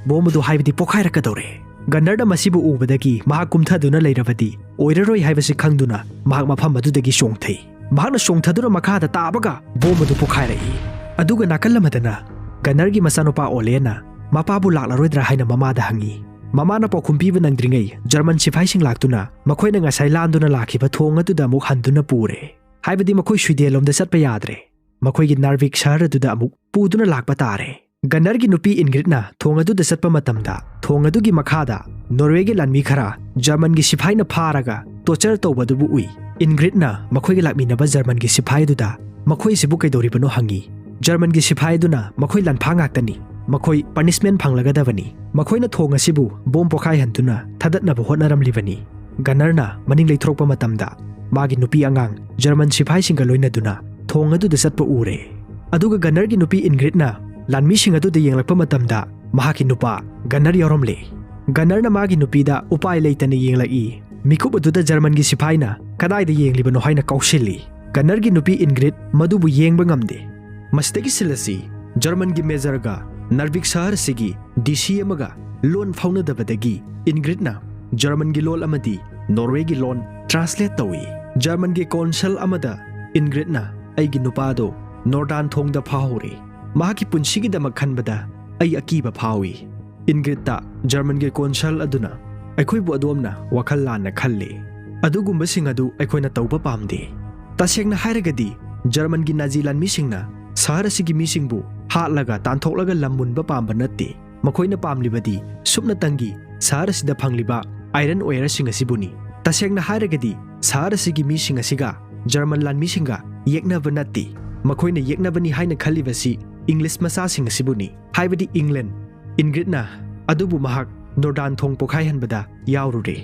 ꯕꯣꯝ ꯑꯗꯨ ꯍꯥꯏꯕꯗꯤ ꯄꯣꯈꯥꯏꯔꯛꯀꯗꯧꯔꯦ꯫ ꯒꯟꯅꯔꯅ ꯃꯁꯤꯕꯨ ꯎꯕꯗꯒꯤ ꯃꯍꯥꯛ ꯀꯨꯝꯊꯗꯨꯅ ꯂꯩꯔꯕꯗꯤ ꯑꯣꯏꯔꯔꯣꯏ ꯍꯥꯏꯕꯁꯤ ꯈꯪꯗꯨꯅ ꯃꯍꯥꯛ ꯃꯐꯝ ꯑꯗꯨꯗꯒꯤ ꯆꯣꯡꯊꯩ꯫ ꯃꯍꯥꯛꯅ ꯆꯣꯡꯊꯗꯨꯅ ꯃꯈꯥꯗ ꯇꯥꯕꯒ ꯕꯣꯝ ꯑꯗꯨ ꯄꯣꯈꯥꯏꯔꯛꯏ꯫ ꯑꯗꯨꯒ ꯅꯥꯀꯜ ꯑꯃꯗꯅ ꯒꯟꯅꯔꯒꯤ ꯃꯆꯥꯅꯨꯄꯥ ꯑꯣꯂꯦꯅ ꯃꯄꯥꯕꯨ ꯂꯥꯛꯂꯔꯣꯏꯗ꯭ꯔꯥ ꯍꯥꯏꯅ ꯃꯃꯥꯗ ꯍꯪꯉꯤ꯫ ꯃꯃꯥꯅ ꯄꯥꯎꯈꯨꯝ ꯄꯤꯕ ꯅꯪꯗ꯭ꯔꯤꯉꯩ ꯖꯔꯃꯟ ꯁꯤꯐꯥꯏꯁꯤꯡ ꯂꯥꯛꯇꯨꯅ ꯃꯈꯣꯏꯅ ꯉꯁꯥꯏ ꯂꯥꯟꯗꯨꯅ ꯂꯥꯛꯈꯤꯕ ꯊꯣꯡ ꯑꯗꯨꯗ ꯑꯃꯨꯛ ꯍꯟꯗꯨꯅ ꯄꯨꯔꯦ꯫ ꯍꯥꯏꯕꯗꯤ ꯃꯈꯣꯏ ꯁ꯭ꯋꯤꯗꯦꯟꯂꯣꯝꯗ ꯆꯠꯄ ꯌꯥꯗ꯭ꯔꯦ꯫ ꯃꯈꯣꯏꯒꯤ ꯅꯥꯔꯚꯤꯛ ꯁꯍꯔ ꯑꯗꯨꯗ ꯑꯃꯨꯛ ꯄꯨꯗꯨꯅ ꯂꯥꯛꯄ ꯇꯥꯔꯦ꯫ ꯒꯟꯅꯔꯒꯤ ꯅꯨꯄꯤ ꯏꯟꯒ꯭ꯔꯤꯠꯅ ꯊꯣꯡ ꯑꯗꯨꯗ ꯆꯠꯄ ꯃꯇꯝꯗ ꯊꯣꯡ ꯑꯗꯨꯒꯤ ꯃꯈꯥꯗ ꯅꯣꯔꯋꯦꯒꯤ ꯂꯥꯟꯃꯤ ꯈꯔ ꯖꯔꯃꯟꯒꯤ ꯁꯤꯐꯥꯏꯅ ꯐꯥꯔꯒ ꯇꯣꯔꯆꯔ ꯇꯧꯕ ꯑꯗꯨꯕꯨ ꯎꯏ꯫ ꯏꯟꯒ꯭ꯔꯤꯠꯅ ꯃꯈꯣꯏꯒ ꯂꯥꯛꯃꯤꯟꯅꯕ ꯖꯔꯃꯟꯒꯤ ꯁꯤꯐꯥꯏ ꯑꯗꯨꯗ ꯃꯈꯣꯏꯁꯤꯕꯨ ꯀꯩꯗꯧꯔꯤꯕꯅꯣ ꯍꯪꯉꯤ꯫ ꯖꯔꯃꯟꯒꯤ ꯁꯤꯐꯥꯏ ꯑꯗꯨꯅ ꯃꯈꯣꯏ ꯂꯥꯟꯐꯥ ꯉꯥꯛꯇꯅꯤ, ꯃꯈꯣꯏ ꯄꯅꯤꯁꯃꯦꯟ ꯐꯪꯂꯒꯗꯕꯅꯤ, ꯃꯈꯣꯏꯅ ꯊꯣꯡ ꯑꯁꯤꯕꯨ ꯕꯣꯝ ꯄꯣꯈꯥꯏꯍꯟꯗꯨꯅ ꯊꯥꯗꯠꯅꯕ ꯍꯣꯠꯅꯔꯝꯂꯤꯕꯅꯤ꯫ ꯒꯟꯅꯔꯅ ꯃꯅꯤꯡ ꯂꯩꯊꯣꯔꯛꯄ ꯃꯇꯝꯗ ꯃꯥꯒꯤ ꯅꯨꯄꯤ ꯑꯉꯥꯡ ꯖꯔꯃꯟ ꯁꯤꯐꯥꯏꯁꯤꯡꯒ ꯂꯣꯏꯅꯗꯨꯅ ꯊꯣꯡ ꯑꯗꯨꯗ ꯆꯠꯄ ꯎꯔꯦ꯫ ꯑꯗꯨꯒ ꯒꯟꯅꯔꯒꯤ ꯅꯨꯄꯤ ꯏꯟꯒ꯭ꯔꯤꯠꯅ ꯂꯥꯟꯃꯤꯁꯤꯡ ꯑꯗꯨꯗ ꯌꯦꯡꯂꯛꯄ ꯃꯇꯝꯗ ꯃꯍꯥꯛꯀꯤ ꯅꯨꯄꯥ ꯒꯟꯅꯔ ꯌꯥꯎꯔꯝꯂꯦ꯫ ꯒꯟꯅꯔꯅ ꯃꯥꯒꯤ ꯅꯨꯄꯤꯗ ꯎꯄꯥꯏ ꯂꯩꯇꯅ ꯌꯦꯡꯂꯛꯏ꯫ ꯃꯤꯀꯨꯞ ꯑꯗꯨꯗ ꯖꯔꯃꯟꯒꯤ ꯁꯤꯐꯥꯏꯅ ꯀꯗꯥꯏꯗ ꯌꯦꯡꯂꯤꯕꯅꯣ ꯍꯥꯏꯅ ꯀꯥꯎꯁꯤꯜꯂꯤ꯫ ꯒꯟꯅꯔꯒꯤ ꯅꯨꯄꯤ ꯏꯟꯒ꯭ꯔꯤꯠ ꯃꯗꯨꯕꯨ ꯌꯦꯡꯕ ꯉꯝꯗꯦ꯫ ꯃꯁꯤꯗꯒꯤ ꯁꯤꯜ ꯑꯁꯤ ꯖꯔꯃꯟꯒꯤ ꯃꯦꯖꯔꯒ ꯅꯥꯔꯕꯤꯛ ꯁꯍꯔ ꯑꯁꯤꯒꯤ ꯗꯤ ꯁꯤ ꯑꯃꯒ ꯂꯣꯟ ꯐꯥꯎꯅꯗꯕꯗꯒꯤ ꯏꯟꯒ꯭ꯔꯤꯠꯅ ꯖꯔꯃꯟꯒꯤ ꯂꯣꯜ ꯑꯃꯗꯤ ꯅꯣꯔꯋꯦꯒꯤ ꯂꯣꯟ ꯇ꯭ꯔꯥꯟꯁꯂꯦꯠ ꯇꯧꯏ꯫ ꯖꯔꯃꯟꯒꯤ ꯀꯣꯟꯁꯜ ꯑꯃꯗ ꯏꯟꯒ꯭ꯔꯤꯠꯅ "ꯑꯩꯒꯤ ꯅꯨꯄꯥꯗꯣ ꯅꯣꯔꯗꯥꯟ ꯊꯣꯡꯗ ꯐꯥꯍꯧꯔꯦ꯫ ꯃꯍꯥꯛꯀꯤ ꯄꯨꯟꯁꯤꯒꯤꯗꯃꯛ ꯈꯟꯕꯗ ꯑꯩ ꯑꯀꯤꯕ ꯐꯥꯎꯏ꯫" ꯏꯟꯒ꯭ꯔꯤꯠꯇ ꯖꯔꯃꯟꯒꯤ ꯀꯣꯟꯁꯜ ꯑꯗꯨꯅ, "ꯑꯩꯈꯣꯏꯕꯨ ꯑꯗꯣꯝꯅ ꯋꯥꯈꯜ ꯂꯥꯟꯅ ꯈꯜꯂꯤ꯫ ꯑꯗꯨꯒꯨꯝꯕꯁꯤꯡ ꯑꯗꯨ ꯑꯩꯈꯣꯏꯅ ꯇꯧꯕ ꯄꯥꯝꯗꯦ꯫ ꯇꯁꯦꯡꯅ ꯍꯥꯏꯔꯒꯗꯤ ꯖꯔꯃꯟꯒꯤ ꯅꯥꯖꯤ ꯂꯥꯟꯃꯤꯁꯤꯡꯅ ꯁꯍꯔ ꯑꯁꯤꯒꯤ ꯃꯤꯁꯤꯡꯕꯨ ꯍꯥꯠꯂꯒ ꯇꯥꯟꯊꯣꯛꯂꯒ ꯂꯝ ꯃꯨꯟꯕ ꯄꯥꯝꯕ ꯅꯠꯇꯦ꯫ ꯃꯈꯣꯏꯅ ꯄꯥꯝꯂꯤꯕꯗꯤ ꯁꯨꯞꯅꯇꯪꯒꯤ ꯁꯍꯔ ꯑꯁꯤꯗ ꯐꯪꯂꯤꯕ ꯑꯥꯏꯔꯟ ꯑꯣꯌꯔꯁꯤꯡ ꯑꯁꯤꯕꯨꯅꯤ꯫ ꯇꯁꯦꯡꯅ ꯍꯥꯏꯔꯒꯗꯤ ꯁꯍꯔ ꯑꯁꯤꯒꯤ ꯃꯤꯁꯤꯡ ꯑꯁꯤꯒ ꯖꯔꯃꯟ ꯂꯥꯟꯃꯤꯁꯤꯡꯒ ꯌꯦꯛꯅꯕ ꯅꯠꯇꯦ꯫ ꯃꯈꯣꯏꯅ ꯌꯦꯛꯅꯕꯅꯤ ꯍꯥꯏꯅ ꯈꯜꯂꯤꯕꯁꯤ ꯏꯪꯂꯤꯁ ꯃꯆꯥꯁꯤꯡ ꯑꯁꯤꯕꯨꯅꯤ, ꯍꯥꯏꯕꯗꯤ ꯏꯪꯂꯦꯟ꯫" ꯏꯟꯒ꯭ꯔꯤꯠꯅ, "ꯑꯗꯨꯕꯨ ꯃꯍꯥꯛ ꯅꯣꯔꯗꯥꯟ ꯊꯣꯡ ꯄꯣꯈꯥꯏꯍꯟꯕꯗ ꯌꯥꯎꯔꯨꯔꯦ꯫"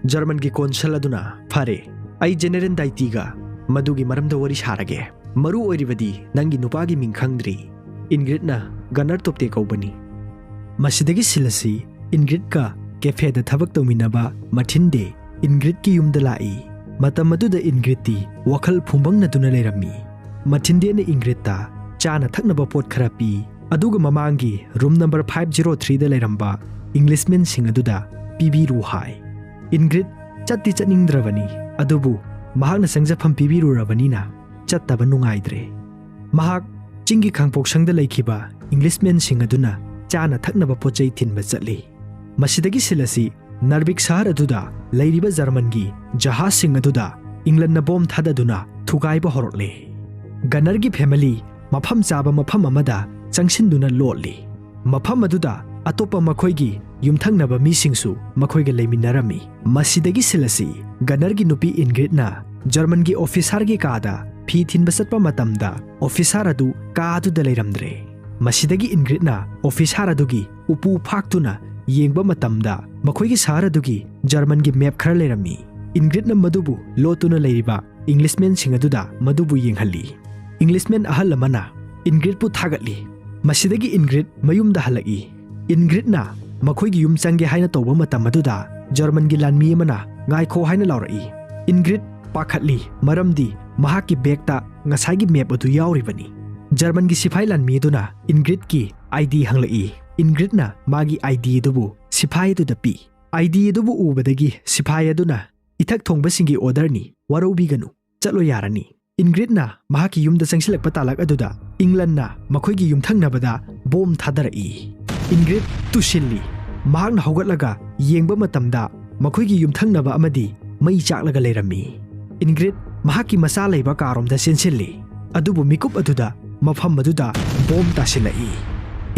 ꯖꯔꯃꯟꯒꯤ ꯀꯣꯟꯁꯜ ꯑꯗꯨꯅ, "ꯐꯔꯦ, ꯑꯩ ꯖꯦꯅꯦꯔꯦꯜ ꯗꯥꯏꯇꯤꯒ ꯃꯗꯨꯒꯤ ꯃꯔꯝꯗ ꯋꯥꯔꯤ ꯁꯥꯔꯒꯦ꯫ ꯃꯔꯨ ꯑꯣꯏꯔꯤꯕꯗꯤ ꯅꯪꯒꯤ ꯅꯨꯄꯥꯒꯤ ꯃꯤꯡ ꯈꯪꯗ꯭ꯔꯤ꯫" ꯏꯟꯒ꯭ꯔꯤꯠꯅ, "ꯒꯅꯔ ꯇꯣꯞꯇꯦ ꯀꯧꯕꯅꯤ꯫" ꯃꯁꯤꯗꯒꯤ ꯁꯤꯜ ꯑꯁꯤ ꯏꯟꯒ꯭ꯔꯤꯠꯀ ꯀꯦꯐꯦꯗ ꯊꯕꯛ ꯇꯧꯃꯤꯟꯅꯕ ꯃꯊꯤꯟꯗꯦ ꯏꯟꯒ꯭ꯔꯤꯠꯀꯤ ꯌꯨꯝꯗ ꯂꯥꯛꯏ꯫ ꯃꯇꯝ ꯑꯗꯨꯗ ꯏꯟꯒ꯭ꯔꯤꯠꯇꯤ ꯋꯥꯈꯜ ꯐꯨꯝꯕꯪꯅꯗꯨꯅ ꯂꯩꯔꯝꯃꯤ꯫ ꯃꯊꯤꯟꯗꯦꯅ ꯏꯟꯒ꯭ꯔꯤꯠꯇ ꯆꯥꯅ ꯊꯛꯅꯕ ꯄꯣꯠ ꯈꯔ ꯄꯤ, ꯑꯗꯨꯒ ꯃꯃꯥꯡꯒꯤ ꯔꯨꯝ ꯅꯝꯕꯔ ꯐꯥꯏꯚ ꯖꯤꯔꯣ ꯊ꯭ꯔꯤꯗ ꯂꯩꯔꯝꯕ ꯏꯪꯂꯤꯁꯃꯦꯟꯁꯤꯡ ꯑꯗꯨꯗ ꯄꯤꯕꯤꯔꯨ ꯍꯥꯏ꯫ ꯏꯟꯒ꯭ꯔꯤꯠ ꯆꯠꯇꯤ ꯆꯠꯅꯤꯡꯗ꯭ꯔꯕꯅꯤ, ꯑꯗꯨꯕꯨ ꯃꯍꯥꯛꯅ ꯆꯪꯖꯐꯝ ꯄꯤꯕꯤꯔꯨꯔꯕꯅꯤꯅ ꯆꯠꯇꯕ ꯅꯨꯡꯉꯥꯏꯗ꯭ꯔꯦ꯫ ꯃꯍꯥꯛ ꯆꯤꯡꯒꯤ ꯈꯥꯡꯄꯣꯛꯁꯪꯗ ꯂꯩꯈꯤꯕ ꯏꯪꯂꯤꯁꯃꯦꯟꯁꯤꯡ ꯑꯗꯨꯅ ꯆꯥꯅ ꯊꯛꯅꯕ ꯄꯣꯠ ꯆꯩ ꯊꯤꯟꯕ ꯆꯠꯂꯤ꯫ ꯃꯁꯤꯗꯒꯤ ꯁꯤꯜ ꯑꯁꯤ ꯅꯥꯔꯕꯤꯛ ꯁꯍꯔ ꯑꯗꯨꯗ ꯂꯩꯔꯤꯕ ꯖꯔꯃꯟꯒꯤ ꯖꯍꯥꯖꯁꯤꯡ ꯑꯗꯨꯗ ꯏꯪꯂꯟꯅ ꯕꯣꯝ ꯊꯥꯗꯗꯨꯅ ꯊꯨꯒꯥꯏꯕ ꯍꯧꯔꯛꯂꯦ꯫ ꯒꯅꯔꯒꯤ ꯐꯦꯃꯤꯂꯤ ꯃꯐꯝ ꯆꯥꯕ ꯃꯐꯝ ꯑꯃꯗ ꯆꯪꯁꯤꯟꯗꯨꯅ ꯂꯣꯠꯂꯤ꯫ ꯃꯐꯝ ꯑꯗꯨꯗ ꯑꯇꯣꯞꯄ ꯃꯈꯣꯏꯒꯤ ꯌꯨꯝꯊꯪꯅꯕ ꯃꯤꯁꯤꯡꯁꯨ ꯃꯈꯣꯏꯒ ꯂꯩꯃꯤꯟꯅꯔꯝꯃꯤ꯫ ꯃꯁꯤꯗꯒꯤ ꯁꯤꯜ ꯑꯁꯤ ꯒꯅꯔꯒꯤ ꯅꯨꯄꯤ ꯏꯟꯒ꯭ꯔꯤꯠꯅ ꯖꯔꯃꯟꯒꯤ ꯑꯣꯐꯤꯁꯥꯔꯒꯤ ꯀꯥꯗ ꯐꯤ ꯊꯤꯟꯕ ꯆꯠꯄ ꯃꯇꯝꯗ ꯑꯣꯐꯤꯁꯥꯔ ꯑꯗꯨ ꯀꯥ ꯑꯗꯨꯗ ꯂꯩꯔꯝꯗ꯭ꯔꯦ꯫ ꯃꯁꯤꯗꯒꯤ ꯏꯟꯒ꯭ꯔꯤꯠꯅ ꯑꯣꯐꯤꯁꯥꯔ ꯑꯗꯨꯒꯤ ꯎꯄꯨ ꯐꯥꯛꯇꯨꯅ ꯌꯦꯡꯕ ꯃꯇꯝꯗ ꯃꯈꯣꯏꯒꯤ ꯁꯍꯔ ꯑꯗꯨꯒꯤ ꯖꯔꯃꯟꯒꯤ ꯃꯦꯞ ꯈꯔ ꯂꯩꯔꯝꯃꯤ꯫ ꯏꯟꯒ꯭ꯔꯤꯠꯅ ꯃꯗꯨꯕꯨ ꯂꯣꯠꯇꯨꯅ ꯂꯩꯔꯤꯕ ꯏꯪꯂꯤꯁꯃꯦꯟꯁꯤꯡ ꯑꯗꯨꯗ ꯃꯗꯨꯕꯨ ꯌꯦꯡꯍꯜꯂꯤ꯫ ꯏꯪꯂꯤꯁꯃꯦꯟ ꯑꯍꯜ ꯑꯃꯅ ꯏꯟꯒ꯭ꯔꯤꯠꯄꯨ ꯊꯥꯒꯠꯂꯤ꯫ ꯃꯁꯤꯗꯒꯤ ꯏꯟꯒ꯭ꯔꯤꯠ ꯃꯌꯨꯝꯗ ꯍꯜꯂꯛꯏ꯫ ꯏꯟꯒ꯭ꯔꯤꯠꯅ ꯃꯈꯣꯏꯒꯤ ꯌꯨꯝ ꯆꯪꯒꯦ ꯍꯥꯏꯅ ꯇꯧꯕ ꯃꯇꯝ ꯑꯗꯨꯗ ꯖꯔꯃꯟꯒꯤ ꯂꯥꯟꯃꯤ ꯑꯃꯅ "ꯉꯥꯏꯈꯣ" ꯍꯥꯏꯅ ꯂꯥꯎꯔꯛꯏ꯫ ꯏꯟꯒ꯭ꯔꯤꯠ ꯄꯥꯈꯠꯂꯤ, ꯃꯔꯝꯗꯤ ꯃꯍꯥꯛꯀꯤ ꯕꯦꯒꯇ ꯉꯁꯥꯏꯒꯤ ꯃꯦꯞ ꯑꯗꯨ ꯌꯥꯎꯔꯤꯕꯅꯤ꯫ ꯖꯔꯃꯟꯒꯤ ꯁꯤꯐꯥꯏ ꯂꯥꯟꯃꯤ ꯑꯗꯨꯅ ꯏꯟꯒ꯭ꯔꯤꯠꯀꯤ ꯑꯥꯏ ꯗꯤ ꯍꯪꯂꯛꯏ꯫ ꯏꯟꯒ꯭ꯔꯤꯠꯅ ꯃꯥꯒꯤ ꯑꯥꯏ ꯗꯤ ꯑꯗꯨꯕꯨ ꯁꯤꯐꯥꯏ ꯑꯗꯨꯗ ꯄꯤ꯫ ꯑꯥꯏ ꯗꯤ ꯑꯗꯨꯕꯨ ꯎꯕꯗꯒꯤ ꯁꯤꯐꯥꯏ ꯑꯗꯨꯅ "ꯏꯊꯛ ꯊꯣꯡꯕꯁꯤꯡꯒꯤ ꯑꯣꯔꯗꯔꯅꯤ, ꯋꯥꯔꯧꯕꯤꯒꯅꯨ, ꯆꯠꯂꯣ ꯌꯥꯔꯅꯤ"꯫ ꯏꯟꯒ꯭ꯔꯤꯠꯅ ꯃꯍꯥꯛꯀꯤ ꯌꯨꯝꯗ ꯆꯪꯁꯤꯜꯂꯛꯄ ꯇꯥꯂꯛ ꯑꯗꯨꯗ ꯏꯪꯂꯟꯅ ꯃꯈꯣꯏꯒꯤ ꯌꯨꯝꯊꯪꯅꯕꯗ ꯕꯣꯝ ꯊꯥꯗꯔꯛꯏ꯫ ꯏꯟꯒ꯭ꯔꯤꯠ ꯇꯨꯁꯤꯜꯂꯤ꯫ ꯃꯍꯥꯛꯅ ꯍꯧꯒꯠꯂꯒ ꯌꯦꯡꯕ ꯃꯇꯝꯗ ꯃꯈꯣꯏꯒꯤ ꯌꯨꯝꯊꯪꯅꯕ ꯑꯃꯗꯤ ꯃꯩ ꯆꯥꯛꯂꯒ ꯂꯩꯔꯝꯃꯤ꯫ ꯏꯟꯒ꯭ꯔꯤꯠ ꯃꯍꯥꯛꯀꯤ ꯃꯆꯥ ꯂꯩꯕ ꯀꯥꯔꯣꯝꯗ ꯆꯦꯟꯁꯤꯜꯂꯤ꯫ ꯑꯗꯨꯕꯨ ꯃꯤꯀꯨꯞ ꯑꯗꯨꯗ ꯃꯐꯝ ꯑꯗꯨꯗ ꯕꯣꯝ ꯇꯥꯁꯤꯜꯂꯛꯏ꯫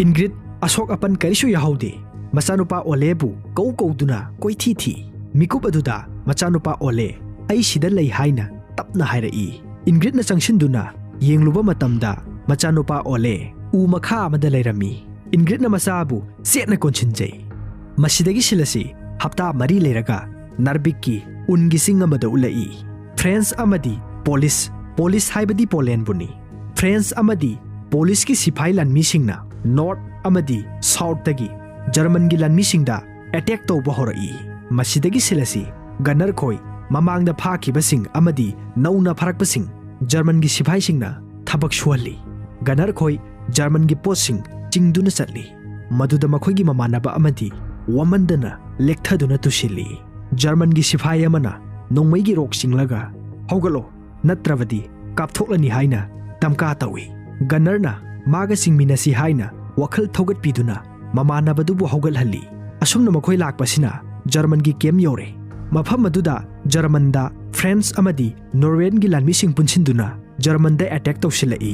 ꯏꯟꯒ꯭ꯔꯤꯠ ꯑꯁꯣꯛ ꯑꯄꯟ ꯀꯔꯤꯁꯨ ꯌꯥꯎꯍꯧꯗꯦ꯫ ꯃꯆꯥꯅꯨꯄꯥ ꯑꯣꯂꯦꯕꯨ ꯀꯧ ꯀꯧꯗꯨꯅ ꯀꯣꯏꯊꯤ ꯊꯤ꯫ ꯃꯤꯀꯨꯞ ꯑꯗꯨꯗ ꯃꯆꯥꯅꯨꯄꯥ ꯑꯣꯂꯦ "ꯑꯩ ꯁꯤꯗ ꯂꯩ" ꯍꯥꯏꯅ ꯇꯞꯅ ꯍꯥꯏꯔꯛꯏ꯫ ꯏꯟꯒ꯭ꯔꯤꯠꯅ ꯆꯪꯁꯤꯟꯗꯨꯅ ꯌꯦꯡꯂꯨꯕ ꯃꯇꯝꯗ ꯃꯆꯥꯅꯨꯄꯥ ꯑꯣꯂꯦ ꯎ ꯃꯈꯥ ꯑꯃꯗ ꯂꯩꯔꯝꯃꯤ꯫ ꯏꯟꯒ꯭ꯔꯤꯠꯅ ꯃꯆꯥꯕꯨ ꯆꯦꯠꯅ ꯀꯣꯟꯁꯤꯟꯖꯩ꯫ ꯃꯁꯤꯗꯒꯤ ꯁꯤꯜ ꯑꯁꯤ ꯍꯞꯇꯥ ꯃꯔꯤ ꯂꯩꯔꯒ ꯅꯥꯔꯕꯤꯛꯀꯤ ꯎꯟꯒꯤ ꯆꯤꯡ ꯑꯃꯗ ꯎꯠꯂꯛꯏ꯫ ꯐ꯭ꯔꯦꯟꯁ ꯑꯃꯗꯤ ꯄꯣꯂꯤꯁ, ꯄꯣꯂꯤꯁ ꯍꯥꯏꯕꯗꯤ ꯄꯣꯂꯦꯟꯕꯨꯅꯤ꯫ ꯐ꯭ꯔꯦꯟꯁ ꯑꯃꯗꯤ ꯄꯣꯂꯤꯁꯀꯤ ꯁꯤꯐꯥꯏ ꯂꯥꯟꯃꯤꯁꯤꯡꯅ ꯅꯣꯔꯠ ꯑꯃꯗꯤ ꯁꯥꯎꯠꯇꯒꯤ ꯖꯔꯃꯟꯒꯤ ꯂꯥꯟꯃꯤꯁꯤꯡꯗ ꯑꯦꯇꯦꯛ ꯇꯧꯕ ꯍꯧꯔꯛꯏ꯫ ꯃꯁꯤꯗꯒꯤ ꯁꯤꯜ ꯑꯁꯤ ꯒꯟꯅꯔ ꯈꯣꯏ, ꯃꯃꯥꯡꯗ ꯐꯥꯈꯤꯕꯁꯤꯡ ꯑꯃꯗꯤ ꯅꯧꯅ ꯐꯥꯔꯛꯄꯁꯤꯡ ꯖꯔꯃꯟꯒꯤ ꯁꯤꯐꯥꯏꯁꯤꯡꯅ ꯊꯕꯛ ꯁꯨꯍꯜꯂꯤ꯫ ꯒꯟꯅꯔ ꯈꯣꯏ ꯖꯔꯃꯟꯒꯤ ꯄꯣꯁꯁꯤꯡ ꯆꯤꯡꯗꯨꯅ ꯆꯠꯂꯤ, ꯃꯗꯨꯗ ꯃꯈꯣꯏꯒꯤ ꯃꯃꯥꯟꯅꯕ ꯑꯃꯗꯤ ꯋꯥꯃꯟꯗꯅ ꯂꯦꯛꯊꯗꯨꯅ ꯇꯨꯁꯤꯜꯂꯤ꯫ ꯖꯔꯃꯟꯒꯤ ꯁꯤꯐꯥꯏ ꯑꯃꯅ ꯅꯣꯡꯃꯩꯒꯤ ꯔꯣꯛ ꯆꯤꯡꯂꯒ "ꯍꯧꯒꯠꯂꯣ, ꯅꯠꯇ꯭ꯔꯕꯗꯤ ꯀꯥꯞꯊꯣꯛꯂꯅꯤ" ꯍꯥꯏꯅ ꯗꯝꯀꯥ ꯇꯧꯏ꯫ ꯒꯟꯅꯔꯅ ꯃꯥꯒ ꯆꯤꯡꯃꯤꯟꯅꯁꯤ ꯍꯥꯏꯅ ꯋꯥꯈꯜ ꯊꯧꯒꯠꯄꯤꯗꯨꯅ ꯃꯃꯥꯟꯅꯕꯗꯨꯕꯨ ꯍꯧꯒꯠꯍꯜꯂꯤ꯫ ꯑꯁꯨꯝꯅ ꯃꯈꯣꯏ ꯂꯥꯛꯄꯁꯤꯅ ꯖꯔꯃꯟꯒꯤ ꯀꯦꯝ ꯌꯧꯔꯦ꯫ ꯃꯐꯝ ꯑꯗꯨꯗ ꯖꯔꯃꯟꯗ ꯐ꯭ꯔꯦꯟꯁ ꯑꯃꯗꯤ ꯅꯣꯔꯋꯦꯟꯒꯤ ꯂꯥꯟꯃꯤꯁꯤꯡ ꯄꯨꯟꯁꯤꯟꯗꯨꯅ ꯖꯔꯃꯟꯗ ꯑꯦꯇꯦꯛ ꯇꯧꯁꯤꯜꯂꯛꯏ꯫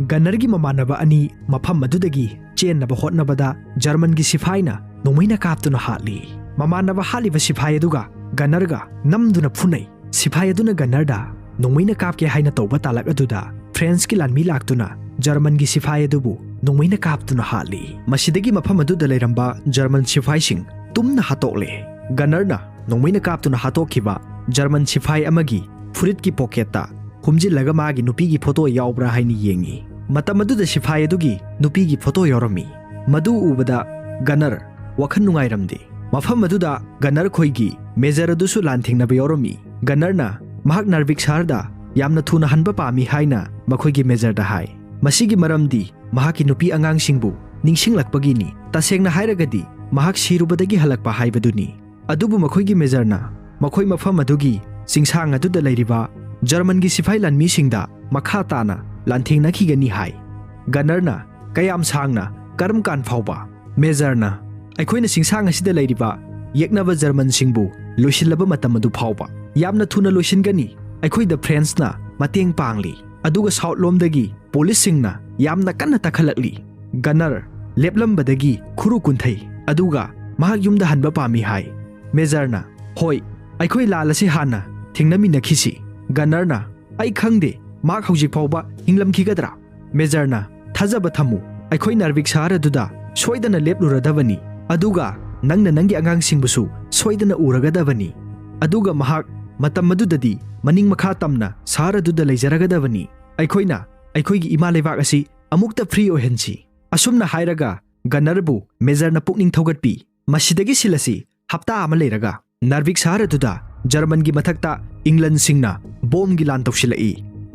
ꯒꯟꯅꯔꯒꯤ ꯃꯃꯥꯟꯅꯕ ꯑꯅꯤ ꯃꯐꯝ ꯑꯗꯨꯗꯒꯤ ꯆꯦꯟꯅꯕ ꯍꯣꯠꯅꯕꯗ ꯖꯔꯃꯟꯒꯤ ꯁꯤꯐꯥꯏꯅ ꯅꯣꯡꯃꯩꯅ ꯀꯥꯞꯇꯨꯅ ꯍꯥꯠꯂꯤ꯫ ꯃꯃꯥꯟꯅꯕ ꯍꯥꯠꯂꯤꯕ ꯁꯤꯐꯥꯏ ꯑꯗꯨꯒ ꯒꯟꯅꯔꯒ ꯅꯝꯗꯨꯅ ꯐꯨꯅꯩ꯫ ꯁꯤꯐꯥꯏ ꯑꯗꯨꯅ ꯒꯟꯅꯔꯗ ꯅꯣꯡꯃꯩꯅ ꯀꯥꯞꯀꯦ ꯍꯥꯏꯅ ꯇꯧꯕ ꯇꯥꯂꯛ ꯑꯗꯨꯗ ꯐ꯭ꯔꯦꯟꯁꯀꯤ ꯂꯥꯟꯃꯤ ꯂꯥꯛꯇꯨꯅ ꯖꯔꯃꯟꯒꯤ ꯁꯤꯐꯥꯏ ꯑꯗꯨꯕꯨ ꯅꯣꯡꯃꯩꯅ ꯀꯥꯞꯇꯨꯅ ꯍꯥꯠꯂꯤ꯫ ꯃꯁꯤꯗꯒꯤ ꯃꯐꯝ ꯑꯗꯨꯗ ꯂꯩꯔꯝꯕ ꯖꯔꯃꯟ ꯁꯤꯐꯥꯏꯁꯤꯡ ꯇꯨꯝꯅ ꯍꯥꯠꯇꯣꯛꯂꯦ꯫ ꯒꯟꯅꯔꯅ ꯅꯣꯡꯃꯩꯅ ꯀꯥꯞꯇꯨꯅ ꯍꯥꯠꯇꯣꯛꯈꯤꯕ ꯖꯔꯃꯟ ꯁꯤꯐꯥꯏ ꯑꯃꯒꯤ ꯐꯨꯔꯤꯠꯀꯤ ꯄꯣꯀꯦꯠꯇ ꯍꯨꯝꯖꯤꯜꯂꯒ ꯃꯥꯒꯤ ꯅꯨꯄꯤꯒꯤ ꯐꯣꯇꯣ ꯌꯥꯎꯕ꯭ꯔꯥ ꯍꯥꯏꯅ ꯌꯦꯡꯉꯤ꯫ ꯃꯇꯝ ꯑꯗꯨꯗ ꯁꯤꯐꯥꯏ ꯑꯗꯨꯒꯤ ꯅꯨꯄꯤꯒꯤ ꯐꯣꯇꯣ ꯌꯥꯎꯔꯝꯃꯤ꯫ ꯃꯗꯨ ꯎꯕꯗ ꯒꯅꯔ ꯋꯥꯈꯜ ꯅꯨꯡꯉꯥꯏꯔꯝꯗꯦ꯫ ꯃꯐꯝ ꯑꯗꯨꯗ ꯒꯅꯔ ꯈꯣꯏꯒꯤ ꯃꯦꯖꯔ ꯑꯗꯨꯁꯨ ꯂꯥꯟꯊꯦꯡꯅꯕ ꯌꯥꯎꯔꯝꯃꯤ꯫ ꯒꯅꯔꯅ ꯃꯍꯥꯛ ꯅꯥꯔꯚꯤꯛ ꯁꯍꯔꯗ ꯌꯥꯝꯅ ꯊꯨꯅ ꯍꯟꯕ ꯄꯥꯝꯃꯤ ꯍꯥꯏꯅ ꯃꯈꯣꯏꯒꯤ ꯃꯦꯖꯔꯗ ꯍꯥꯏ꯫ ꯃꯁꯤꯒꯤ ꯃꯔꯝꯗꯤ ꯃꯍꯥꯛꯀꯤ ꯅꯨꯄꯤ ꯑꯉꯥꯡꯁꯤꯡꯕꯨ ꯅꯤꯡꯁꯤꯡꯂꯛꯄꯒꯤꯅꯤ꯫ ꯇꯁꯦꯡꯅ ꯍꯥꯏꯔꯒꯗꯤ ꯃꯍꯥꯛ ꯁꯤꯔꯨꯕꯗꯒꯤ ꯍꯜꯂꯛꯄ ꯍꯥꯏꯕꯗꯨꯅꯤ꯫ ꯑꯗꯨꯕꯨ ꯃꯈꯣꯏꯒꯤ ꯃꯦꯖꯔꯅ ꯃꯈꯣꯏ ꯃꯐꯝ ꯑꯗꯨꯒꯤ ꯆꯤꯡꯁꯥꯡ ꯑꯗꯨꯗ ꯂꯩꯔꯤꯕ ꯖꯔꯃꯟꯒꯤ ꯁꯤꯐꯥꯏ ꯂꯥꯟꯃꯤꯁꯤꯡꯗ ꯃꯈꯥ ꯇꯥꯅ ꯂꯥꯟꯊꯦꯡꯅꯈꯤꯒꯅꯤ ꯍꯥꯏ꯫ ꯒꯅꯔꯅ ꯀꯌꯥꯝ ꯁꯥꯡꯅ, ꯀꯔꯝ ꯀꯥꯟ ꯐꯥꯎꯕ? ꯃꯦꯖꯔꯅ, ꯑꯩꯈꯣꯏꯅ ꯆꯤꯡꯁꯥꯡ ꯑꯁꯤꯗ ꯂꯩꯔꯤꯕ ꯌꯦꯛꯅꯕ ꯖꯔꯃꯟꯁꯤꯡꯕꯨ ꯂꯣꯏꯁꯤꯜꯂꯕ ꯃꯇꯝ ꯑꯗꯨ ꯐꯥꯎꯕ꯫ ꯌꯥꯝꯅ ꯊꯨꯅ ꯂꯣꯏꯁꯤꯟꯒꯅꯤ꯫ ꯑꯩꯈꯣꯏꯗ ꯐ꯭ꯔꯦꯟꯁꯅ ꯃꯇꯦꯡ ꯄꯥꯡꯂꯤ꯫ ꯑꯗꯨꯒ ꯁꯥꯎꯠ ꯂꯣꯝꯗꯒꯤ ꯄꯨꯂꯤꯁꯁꯤꯡꯅ ꯌꯥꯝꯅ ꯀꯟꯅ ꯇꯛꯈꯠꯂꯛꯂꯤ꯫ ꯒꯅꯔ ꯂꯦꯞꯂꯝꯕꯗꯒꯤ ꯈꯨꯔꯨ ꯀꯨꯟꯊꯩ, ꯑꯗꯨꯒ ꯃꯍꯥꯛ ꯌꯨꯝꯗ ꯍꯟꯕ ꯄꯥꯝꯃꯤ ꯍꯥꯏ꯫ ꯃꯦꯖꯔꯅ, ꯍꯣꯏ, ꯑꯩꯈꯣꯏ ꯂꯥꯜ ꯑꯁꯤ ꯍꯥꯟꯅ ꯊꯦꯡꯅꯃꯤꯟꯅꯈꯤꯁꯤ꯫ ꯒꯅꯔꯅ, ꯑꯩ ꯈꯪꯗꯦ ꯃꯍꯥꯛ ꯍꯧꯖꯤꯛ ꯐꯥꯎꯕ ꯍꯤꯡꯂꯝꯈꯤꯒꯗ꯭ꯔꯥ꯫ ꯃꯦꯖꯔꯅ, ꯊꯥꯖꯕ ꯊꯝꯃꯨ, ꯑꯩꯈꯣꯏ ꯅꯥꯔꯚꯤꯛ ꯁꯍꯔ ꯑꯗꯨꯗ ꯁꯣꯏꯗꯅ ꯂꯦꯞꯂꯨꯔꯗꯕꯅꯤ, ꯑꯗꯨꯒ ꯅꯪꯅ ꯅꯪꯒꯤ ꯑꯉꯥꯡꯁꯤꯡꯕꯨꯁꯨ ꯁꯣꯏꯗꯅ ꯎꯔꯒꯗꯕꯅꯤ꯫ ꯑꯗꯨꯒ ꯃꯍꯥꯛ ꯃꯇꯝ ꯑꯗꯨꯗꯗꯤ ꯃꯅꯤꯡ ꯃꯈꯥ ꯇꯝꯅ ꯁꯍꯔ ꯑꯗꯨꯗ ꯂꯩꯖꯔꯒꯗꯕꯅꯤ꯫ ꯑꯩꯈꯣꯏꯅ ꯑꯩꯈꯣꯏꯒꯤ ꯏꯃꯥ ꯂꯩꯕꯥꯛ ꯑꯁꯤ ꯑꯃꯨꯛꯇ ꯐ꯭ꯔꯤ ꯑꯣꯏꯍꯟꯁꯤ꯫ ꯑꯁꯨꯝꯅ ꯍꯥꯏꯔꯒ ꯒꯅꯔꯕꯨ ꯃꯦꯖꯔꯅ ꯄꯨꯛꯅꯤꯡ ꯊꯧꯒꯠꯄꯤ꯫ ꯃꯁꯤꯗꯒꯤ ꯁꯤꯜ ꯑꯁꯤ ꯍꯞꯇꯥ ꯑꯃ ꯂꯩꯔꯒ ꯅꯥꯔꯚꯤꯛ ꯁꯍꯔ ꯑꯗꯨꯗ ꯖꯔꯃꯟꯒꯤ ꯃꯊꯛꯇ ꯏꯪꯂꯟꯁꯤꯡꯅ ꯕꯣꯝꯒꯤ ꯂꯥꯟ ꯇꯧꯁꯤꯜꯂꯛꯏ꯫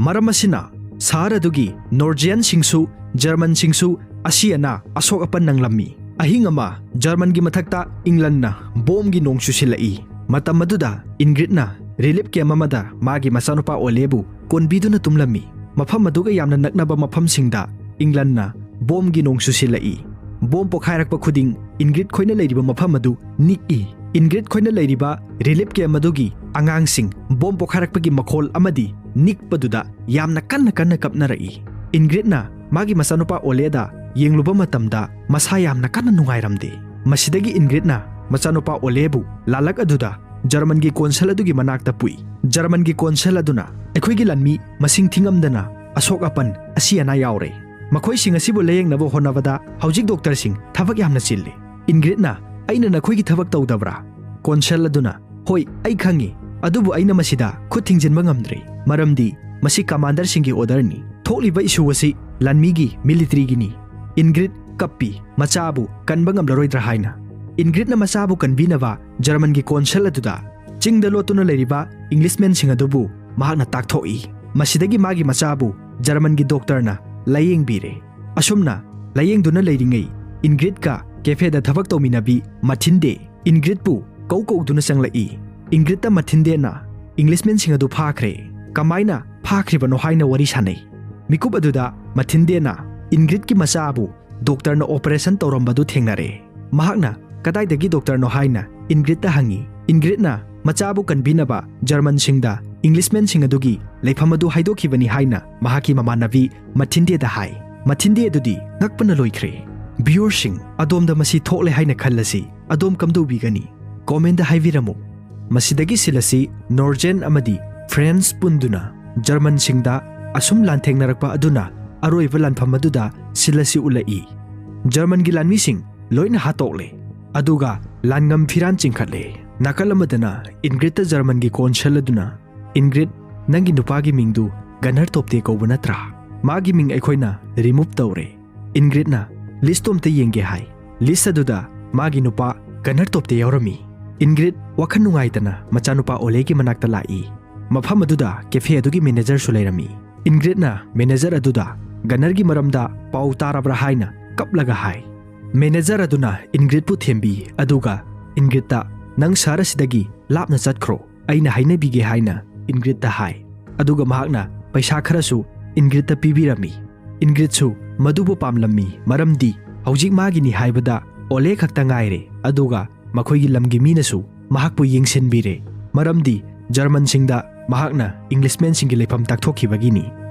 ꯃꯔꯝ ꯑꯁꯤꯅ ꯁꯍꯔ ꯑꯗꯨꯒꯤ ꯅꯣꯔꯖꯤꯌꯟꯁꯤꯡꯁꯨ ꯖꯔꯃꯟꯁꯤꯡꯁꯨ ꯑꯁꯤ ꯑꯅꯥ, ꯑꯁꯣꯛ ꯑꯄꯟ ꯅꯪꯂꯝꯃꯤ꯫ ꯑꯍꯤꯡ ꯑꯃ ꯖꯔꯃꯟꯒꯤ ꯃꯊꯛꯇ ꯏꯪꯂꯟꯅ ꯕꯣꯝꯒꯤ ꯅꯣꯡ ꯆꯨꯁꯤꯜꯂꯛꯏ꯫ ꯃꯇꯝ ꯑꯗꯨꯗ ꯏꯟꯒ꯭ꯔꯤꯠꯅ ꯔꯤꯂꯤꯞ ꯀꯦꯝ ꯑꯃꯗ ꯃꯥꯒꯤ ꯃꯆꯥꯅꯨꯄꯥ ꯑꯣꯂꯦꯕꯨ ꯀꯣꯟꯕꯤꯗꯨꯅ ꯇꯨꯝꯂꯝꯃꯤ꯫ ꯃꯐꯝ ꯑꯗꯨꯒ ꯌꯥꯝꯅ ꯅꯛꯅꯕ ꯃꯐꯝꯁꯤꯡꯗ ꯏꯪꯂꯟꯅ ꯕꯣꯝꯒꯤ ꯅꯣꯡ ꯆꯨꯁꯤꯜꯂꯛꯏ꯫ ꯕꯣꯝ ꯄꯣꯈꯥꯏꯔꯛꯄ ꯈꯨꯗꯤꯡ ꯏꯟꯒ꯭ꯔꯤꯠ ꯈꯣꯏꯅ ꯂꯩꯔꯤꯕ ꯃꯐꯝ ꯑꯗꯨ ꯅꯤꯛꯏ꯫ ꯏꯟꯒ꯭ꯔꯤꯠ ꯈꯣꯏꯅ ꯂꯩꯔꯤꯕ ꯔꯤꯂꯤꯞ ꯀꯦꯝ ꯑꯗꯨꯒꯤ ꯑꯉꯥꯡꯁꯤꯡ ꯕꯣꯝ ꯄꯣꯈꯥꯏꯔꯛꯄꯒꯤ ꯃꯈꯣꯜ ꯑꯃꯗꯤ ꯅꯤꯛꯄꯗꯨꯗ ꯌꯥꯝꯅ ꯀꯟꯅ ꯀꯟꯅ ꯀꯞꯅꯔꯛꯏ꯫ ꯏꯟꯒ꯭ꯔꯤꯠꯅ ꯃꯥꯒꯤ ꯃꯆꯥꯅꯨꯄꯥ ꯑꯣꯂꯦꯗ ꯌꯦꯡꯂꯨꯕ ꯃꯇꯝꯗ ꯃꯁꯥ ꯌꯥꯝꯅ ꯀꯟꯅ ꯅꯨꯡꯉꯥꯏꯔꯝꯗꯦ꯫ ꯃꯁꯤꯗꯒꯤ ꯏꯟꯒ꯭ꯔꯤꯠꯅ ꯃꯆꯥꯅꯨꯄꯥ ꯑꯣꯂꯦꯕꯨ ꯂꯥꯂꯛ ꯑꯗꯨꯗ ꯖꯔꯃꯟꯒꯤ ꯀꯣꯟꯁꯜ ꯑꯗꯨꯒꯤ ꯃꯅꯥꯛꯇ ꯄꯨꯏ꯫ ꯖꯔꯃꯟꯒꯤ ꯀꯣꯟꯁꯜ ꯑꯗꯨꯅ ꯑꯩꯈꯣꯏꯒꯤ ꯂꯥꯟꯃꯤ ꯃꯁꯤꯡ ꯊꯤꯉꯝꯗꯅ ꯑꯁꯣꯛ ꯑꯄꯟ, ꯑꯁꯤ ꯑꯅꯥ ꯌꯥꯎꯔꯦ꯫ ꯃꯈꯣꯏꯁꯤꯡ ꯑꯁꯤꯕꯨ ꯂꯥꯌꯦꯡꯅꯕ ꯍꯣꯠꯅꯕꯗ ꯍꯧꯖꯤꯛ ꯗꯣꯛꯇꯔꯁꯤꯡ ꯊꯕꯛ ꯌꯥꯝꯅ ꯆꯤꯜꯂꯤ꯫ ꯏꯟꯒ꯭ꯔꯤꯠꯅ, "ꯑꯩꯅ ꯅꯈꯣꯏꯒꯤ ꯊꯕꯛ ꯇꯧꯗꯕ꯭ꯔꯥ?" ꯀꯣꯟꯁꯜ ꯑꯗꯨꯅ, "ꯍꯣꯏ, ꯑꯩ ꯈꯪꯏ, ꯑꯗꯨꯕꯨ ꯑꯩꯅ ꯃꯁꯤꯗ ꯈꯨꯠ ꯊꯤꯡꯖꯤꯟꯕ ꯉꯝꯗ꯭ꯔꯦ, ꯃꯔꯝꯗꯤ ꯃꯁꯤ ꯀꯃꯥꯟꯗꯔꯁꯤꯡꯒꯤ ꯑꯣꯔꯗꯔꯅꯤ꯫ ꯊꯣꯛꯂꯤꯕ ꯏꯁꯨ ꯑꯁꯤ ꯂꯥꯟꯃꯤꯒꯤ, ꯃꯤꯂꯤꯇꯔꯤꯒꯤꯅꯤ꯫ ꯏꯟꯒ꯭ꯔꯤꯗ ꯀꯞꯄꯤ, ꯃꯆꯥꯕꯨ ꯀꯟꯕ ꯉꯝꯂꯔꯣꯏꯗ꯭ꯔꯥ ꯍꯥꯏꯅ꯫ ꯏꯟꯒ꯭ꯔꯤꯗꯅ ꯃꯆꯥꯕꯨ ꯀꯟꯕꯤꯅꯕ ꯖꯔꯃꯟꯒꯤ ꯀꯣꯟꯁꯜ ꯑꯗꯨꯗ ꯆꯤꯡꯗ ꯂꯣꯠꯇꯨꯅ ꯂꯩꯔꯤꯕ ꯏꯪꯂꯤꯁꯃꯦꯟꯁꯤꯡ ꯑꯗꯨꯕꯨ ꯃꯍꯥꯛꯅ ꯇꯥꯛꯊꯣꯛꯏ꯫ ꯃꯁꯤꯗꯒꯤ ꯃꯥꯒꯤ ꯃꯆꯥꯕꯨ ꯖꯔꯃꯟꯒꯤ ꯗꯣꯛꯇꯔꯅ ꯂꯥꯌꯦꯡꯕꯤꯔꯦ꯫ ꯑꯁꯨꯝꯅ ꯂꯥꯌꯦꯡꯗꯨꯅ ꯂꯩꯔꯤꯉꯩ, ꯏꯟꯒ꯭ꯔꯤꯗꯀ ꯀꯦꯐꯦꯗ ꯊꯕꯛ ꯇꯧꯃꯤꯟꯅꯕꯤ ꯃꯊꯤꯟꯗꯦ ꯏꯟꯒ꯭ꯔꯤꯗꯄꯨ ꯀꯧ ꯀꯧꯗꯨꯅ ꯆꯪꯂꯛꯏ꯫ ꯏꯟꯒ꯭ꯔꯤꯗꯇ ꯃꯊꯤꯟꯗꯦꯅ ꯏꯪꯂꯤꯁꯃꯦꯟꯁꯤꯡ ꯑꯗꯨ ꯐꯥꯈ꯭ꯔꯦ, ꯀꯃꯥꯏꯅ ꯐꯥꯈ꯭ꯔꯤꯕꯅꯣ ꯍꯥꯏꯅ ꯋꯥꯔꯤ ꯁꯥꯟꯅꯩ꯫ ꯃꯤꯀꯨꯞ ꯑꯗꯨꯗ ꯃꯊꯤꯟꯗꯦꯅ ꯏꯟꯒ꯭ꯔꯤꯗꯀꯤ ꯃꯆꯥꯕꯨ ꯗꯣꯛꯇꯔꯅ ꯑꯣꯄꯔꯦꯁꯟ ꯇꯧꯔꯝꯕꯗꯨ ꯊꯦꯡꯅꯔꯦ꯫ ꯃꯍꯥꯛꯅ ꯀꯗꯥꯏꯗꯒꯤ ꯗꯣꯛꯇꯔꯅꯣ ꯍꯥꯏꯅ ꯏꯟꯒ꯭ꯔꯤꯗꯇ ꯍꯪꯉꯤ꯫ ꯏꯟꯒ꯭ꯔꯤꯗꯅ ꯃꯆꯥꯕꯨ ꯀꯟꯕꯤꯅꯕ ꯖꯔꯃꯟꯁꯤꯡꯗ ꯏꯪꯂꯤꯁꯃꯦꯟꯁꯤꯡ ꯑꯗꯨꯒꯤ ꯂꯩꯐꯝ ꯑꯗꯨ ꯍꯥꯏꯗꯣꯛꯈꯤꯕꯅꯤ ꯍꯥꯏꯅ ꯃꯍꯥꯛꯀꯤ ꯃꯃꯥꯟꯅꯕꯤ ꯃꯊꯤꯟꯗꯦꯗ ꯍꯥꯏ꯫ ꯃꯊꯤꯟꯗꯦ ꯑꯗꯨꯗꯤ ꯉꯛꯄꯅ ꯂꯣꯏꯈ꯭ꯔꯦ꯫ ꯚꯤꯌꯨꯔꯁꯤꯡ, ꯑꯗꯣꯝꯗ ꯃꯁꯤ ꯊꯣꯛꯂꯦ ꯍꯥꯏꯅ ꯈꯜꯂꯁꯤ꯫ ꯑꯗꯣꯝ ꯀꯝꯗꯧꯕꯤꯒꯅꯤ? ꯀꯣꯃꯦꯟꯗ ꯍꯥꯏꯕꯤꯔꯝꯃꯨ꯫ ꯃꯁꯤꯗꯒꯤ ꯁꯤꯜ ꯑꯁꯤ ꯅꯣꯔꯖꯦꯟ ꯑꯃꯗꯤ ꯐ꯭ꯔꯦꯟꯁ ꯄꯨꯟꯗꯨꯅ ꯖꯔꯃꯟꯁꯤꯡꯗ ꯑꯁꯨꯝ ꯂꯥꯟꯊꯦꯡꯅꯔꯛꯄ ꯑꯗꯨꯅ ꯑꯔꯣꯏꯕ ꯂꯥꯟꯐꯝ ꯑꯗꯨꯗ ꯁꯤꯜ ꯑꯁꯤ ꯎꯠꯂꯛꯏ꯫ ꯖꯔꯃꯟꯒꯤ ꯂꯥꯟꯃꯤꯁꯤꯡ ꯂꯣꯏꯅ ꯍꯥꯠꯇꯣꯛꯂꯦ, ꯑꯗꯨꯒ ꯂꯥꯟꯉꯝ ꯐꯤꯔꯥꯟ ꯆꯤꯡꯈꯠꯂꯦ꯫ ꯅꯥꯀꯜ ꯑꯃꯗꯅ ꯏꯟꯒ꯭ꯔꯤꯗꯇ ꯖꯔꯃꯟꯒꯤ ꯀꯣꯟꯁꯜ ꯑꯗꯨꯅ, "ꯏꯟꯒ꯭ꯔꯤꯗ, ꯅꯪꯒꯤ ꯅꯨꯄꯥꯒꯤ ꯃꯤꯡꯗꯨ ꯒꯅꯔ ꯇꯣꯞꯇꯦ ꯀꯧꯕ ꯅꯠꯇ꯭ꯔꯥ? ꯃꯥꯒꯤ ꯃꯤꯡ ꯑꯩꯈꯣꯏꯅ ꯔꯤꯃꯨꯚ ꯇꯧꯔꯦ꯫" ꯏꯟꯒ꯭ꯔꯤꯗꯅ ꯂꯤꯁꯇꯣ ꯑꯝꯇ ꯌꯦꯡꯒꯦ ꯍꯥꯏ꯫ ꯂꯤꯁ ꯑꯗꯨꯗ ꯃꯥꯒꯤ ꯅꯨꯄꯥ ꯒꯅꯔ ꯇꯣꯞꯇꯦ ꯌꯥꯎꯔꯝꯃꯤ꯫ ꯏꯟꯒ꯭ꯔꯤꯗ ꯋꯥꯈꯜ ꯅꯨꯡꯉꯥꯏꯇꯅ ꯃꯆꯥꯅꯨꯄꯥ ꯑꯣꯂꯦꯒꯤ ꯃꯅꯥꯛꯇ ꯂꯥꯛꯏ꯫ ꯃꯐꯝ ꯑꯗꯨꯗ ꯀꯦꯐꯦ ꯑꯗꯨꯒꯤ ꯃꯦꯅꯦꯖꯔꯁꯨ ꯂꯩꯔꯝꯃꯤ꯫ ꯏꯟꯒ꯭ꯔꯤꯗꯅ ꯃꯦꯅꯦꯖꯔ ꯑꯗꯨꯗ ꯒꯅꯔꯒꯤ ꯃꯔꯝꯗ ꯄꯥꯎ ꯇꯥꯔꯕ꯭ꯔꯥ ꯍꯥꯏꯅ ꯀꯞꯂꯒ ꯍꯥꯏ꯫ ꯃꯦꯅꯦꯖꯔ ꯑꯗꯨꯅ ꯏꯟꯒ꯭ꯔꯤꯗꯄꯨ ꯊꯦꯝꯕꯤ, ꯑꯗꯨꯒ ꯏꯟꯒ꯭ꯔꯤꯗꯇ, "ꯅꯪ ꯁꯍꯔ ꯑꯁꯤꯗꯒꯤ ꯂꯥꯞꯅ ꯆꯠꯈ꯭ꯔꯣ, ꯑꯩꯅ ꯍꯥꯏꯅꯕꯤꯒꯦ" ꯍꯥꯏꯅ ꯏꯟꯒ꯭ꯔꯤꯗꯇ ꯍꯥꯏ꯫ ꯑꯗꯨꯒ ꯃꯍꯥꯛꯅ ꯄꯩꯁꯥ ꯈꯔꯁꯨ ꯏꯟꯒ꯭ꯔꯤꯗꯇ ꯄꯤꯕꯤꯔꯝꯃꯤ꯫ ꯏꯟꯒ꯭ꯔꯤꯗꯁꯨ ꯃꯗꯨꯕꯨ ꯄꯥꯝꯂꯝꯃꯤ, ꯃꯔꯝꯗꯤ ꯍꯧꯖꯤꯛ ꯃꯥꯒꯤꯅꯤ ꯍꯥꯏꯕꯗ ꯑꯣꯂꯦ ꯈꯛꯇ ꯉꯥꯏꯔꯦ, ꯑꯗꯨꯒ ꯃꯈꯣꯏꯒꯤ ꯂꯝꯒꯤ ꯃꯤꯅꯁꯨ ꯃꯍꯥꯛꯄꯨ ꯌꯦꯡꯁꯤꯟꯕꯤꯔꯦ, ꯃꯔꯝꯗꯤ ꯖꯔꯃꯟꯁꯤꯡꯗ ꯃꯍꯥꯛꯅ ꯏꯪꯂꯤꯁꯃꯦꯟꯁꯤꯡꯒꯤ ꯂꯩꯐꯝ ꯇꯥꯛꯊꯣꯛꯈꯤꯕꯒꯤꯅꯤ꯫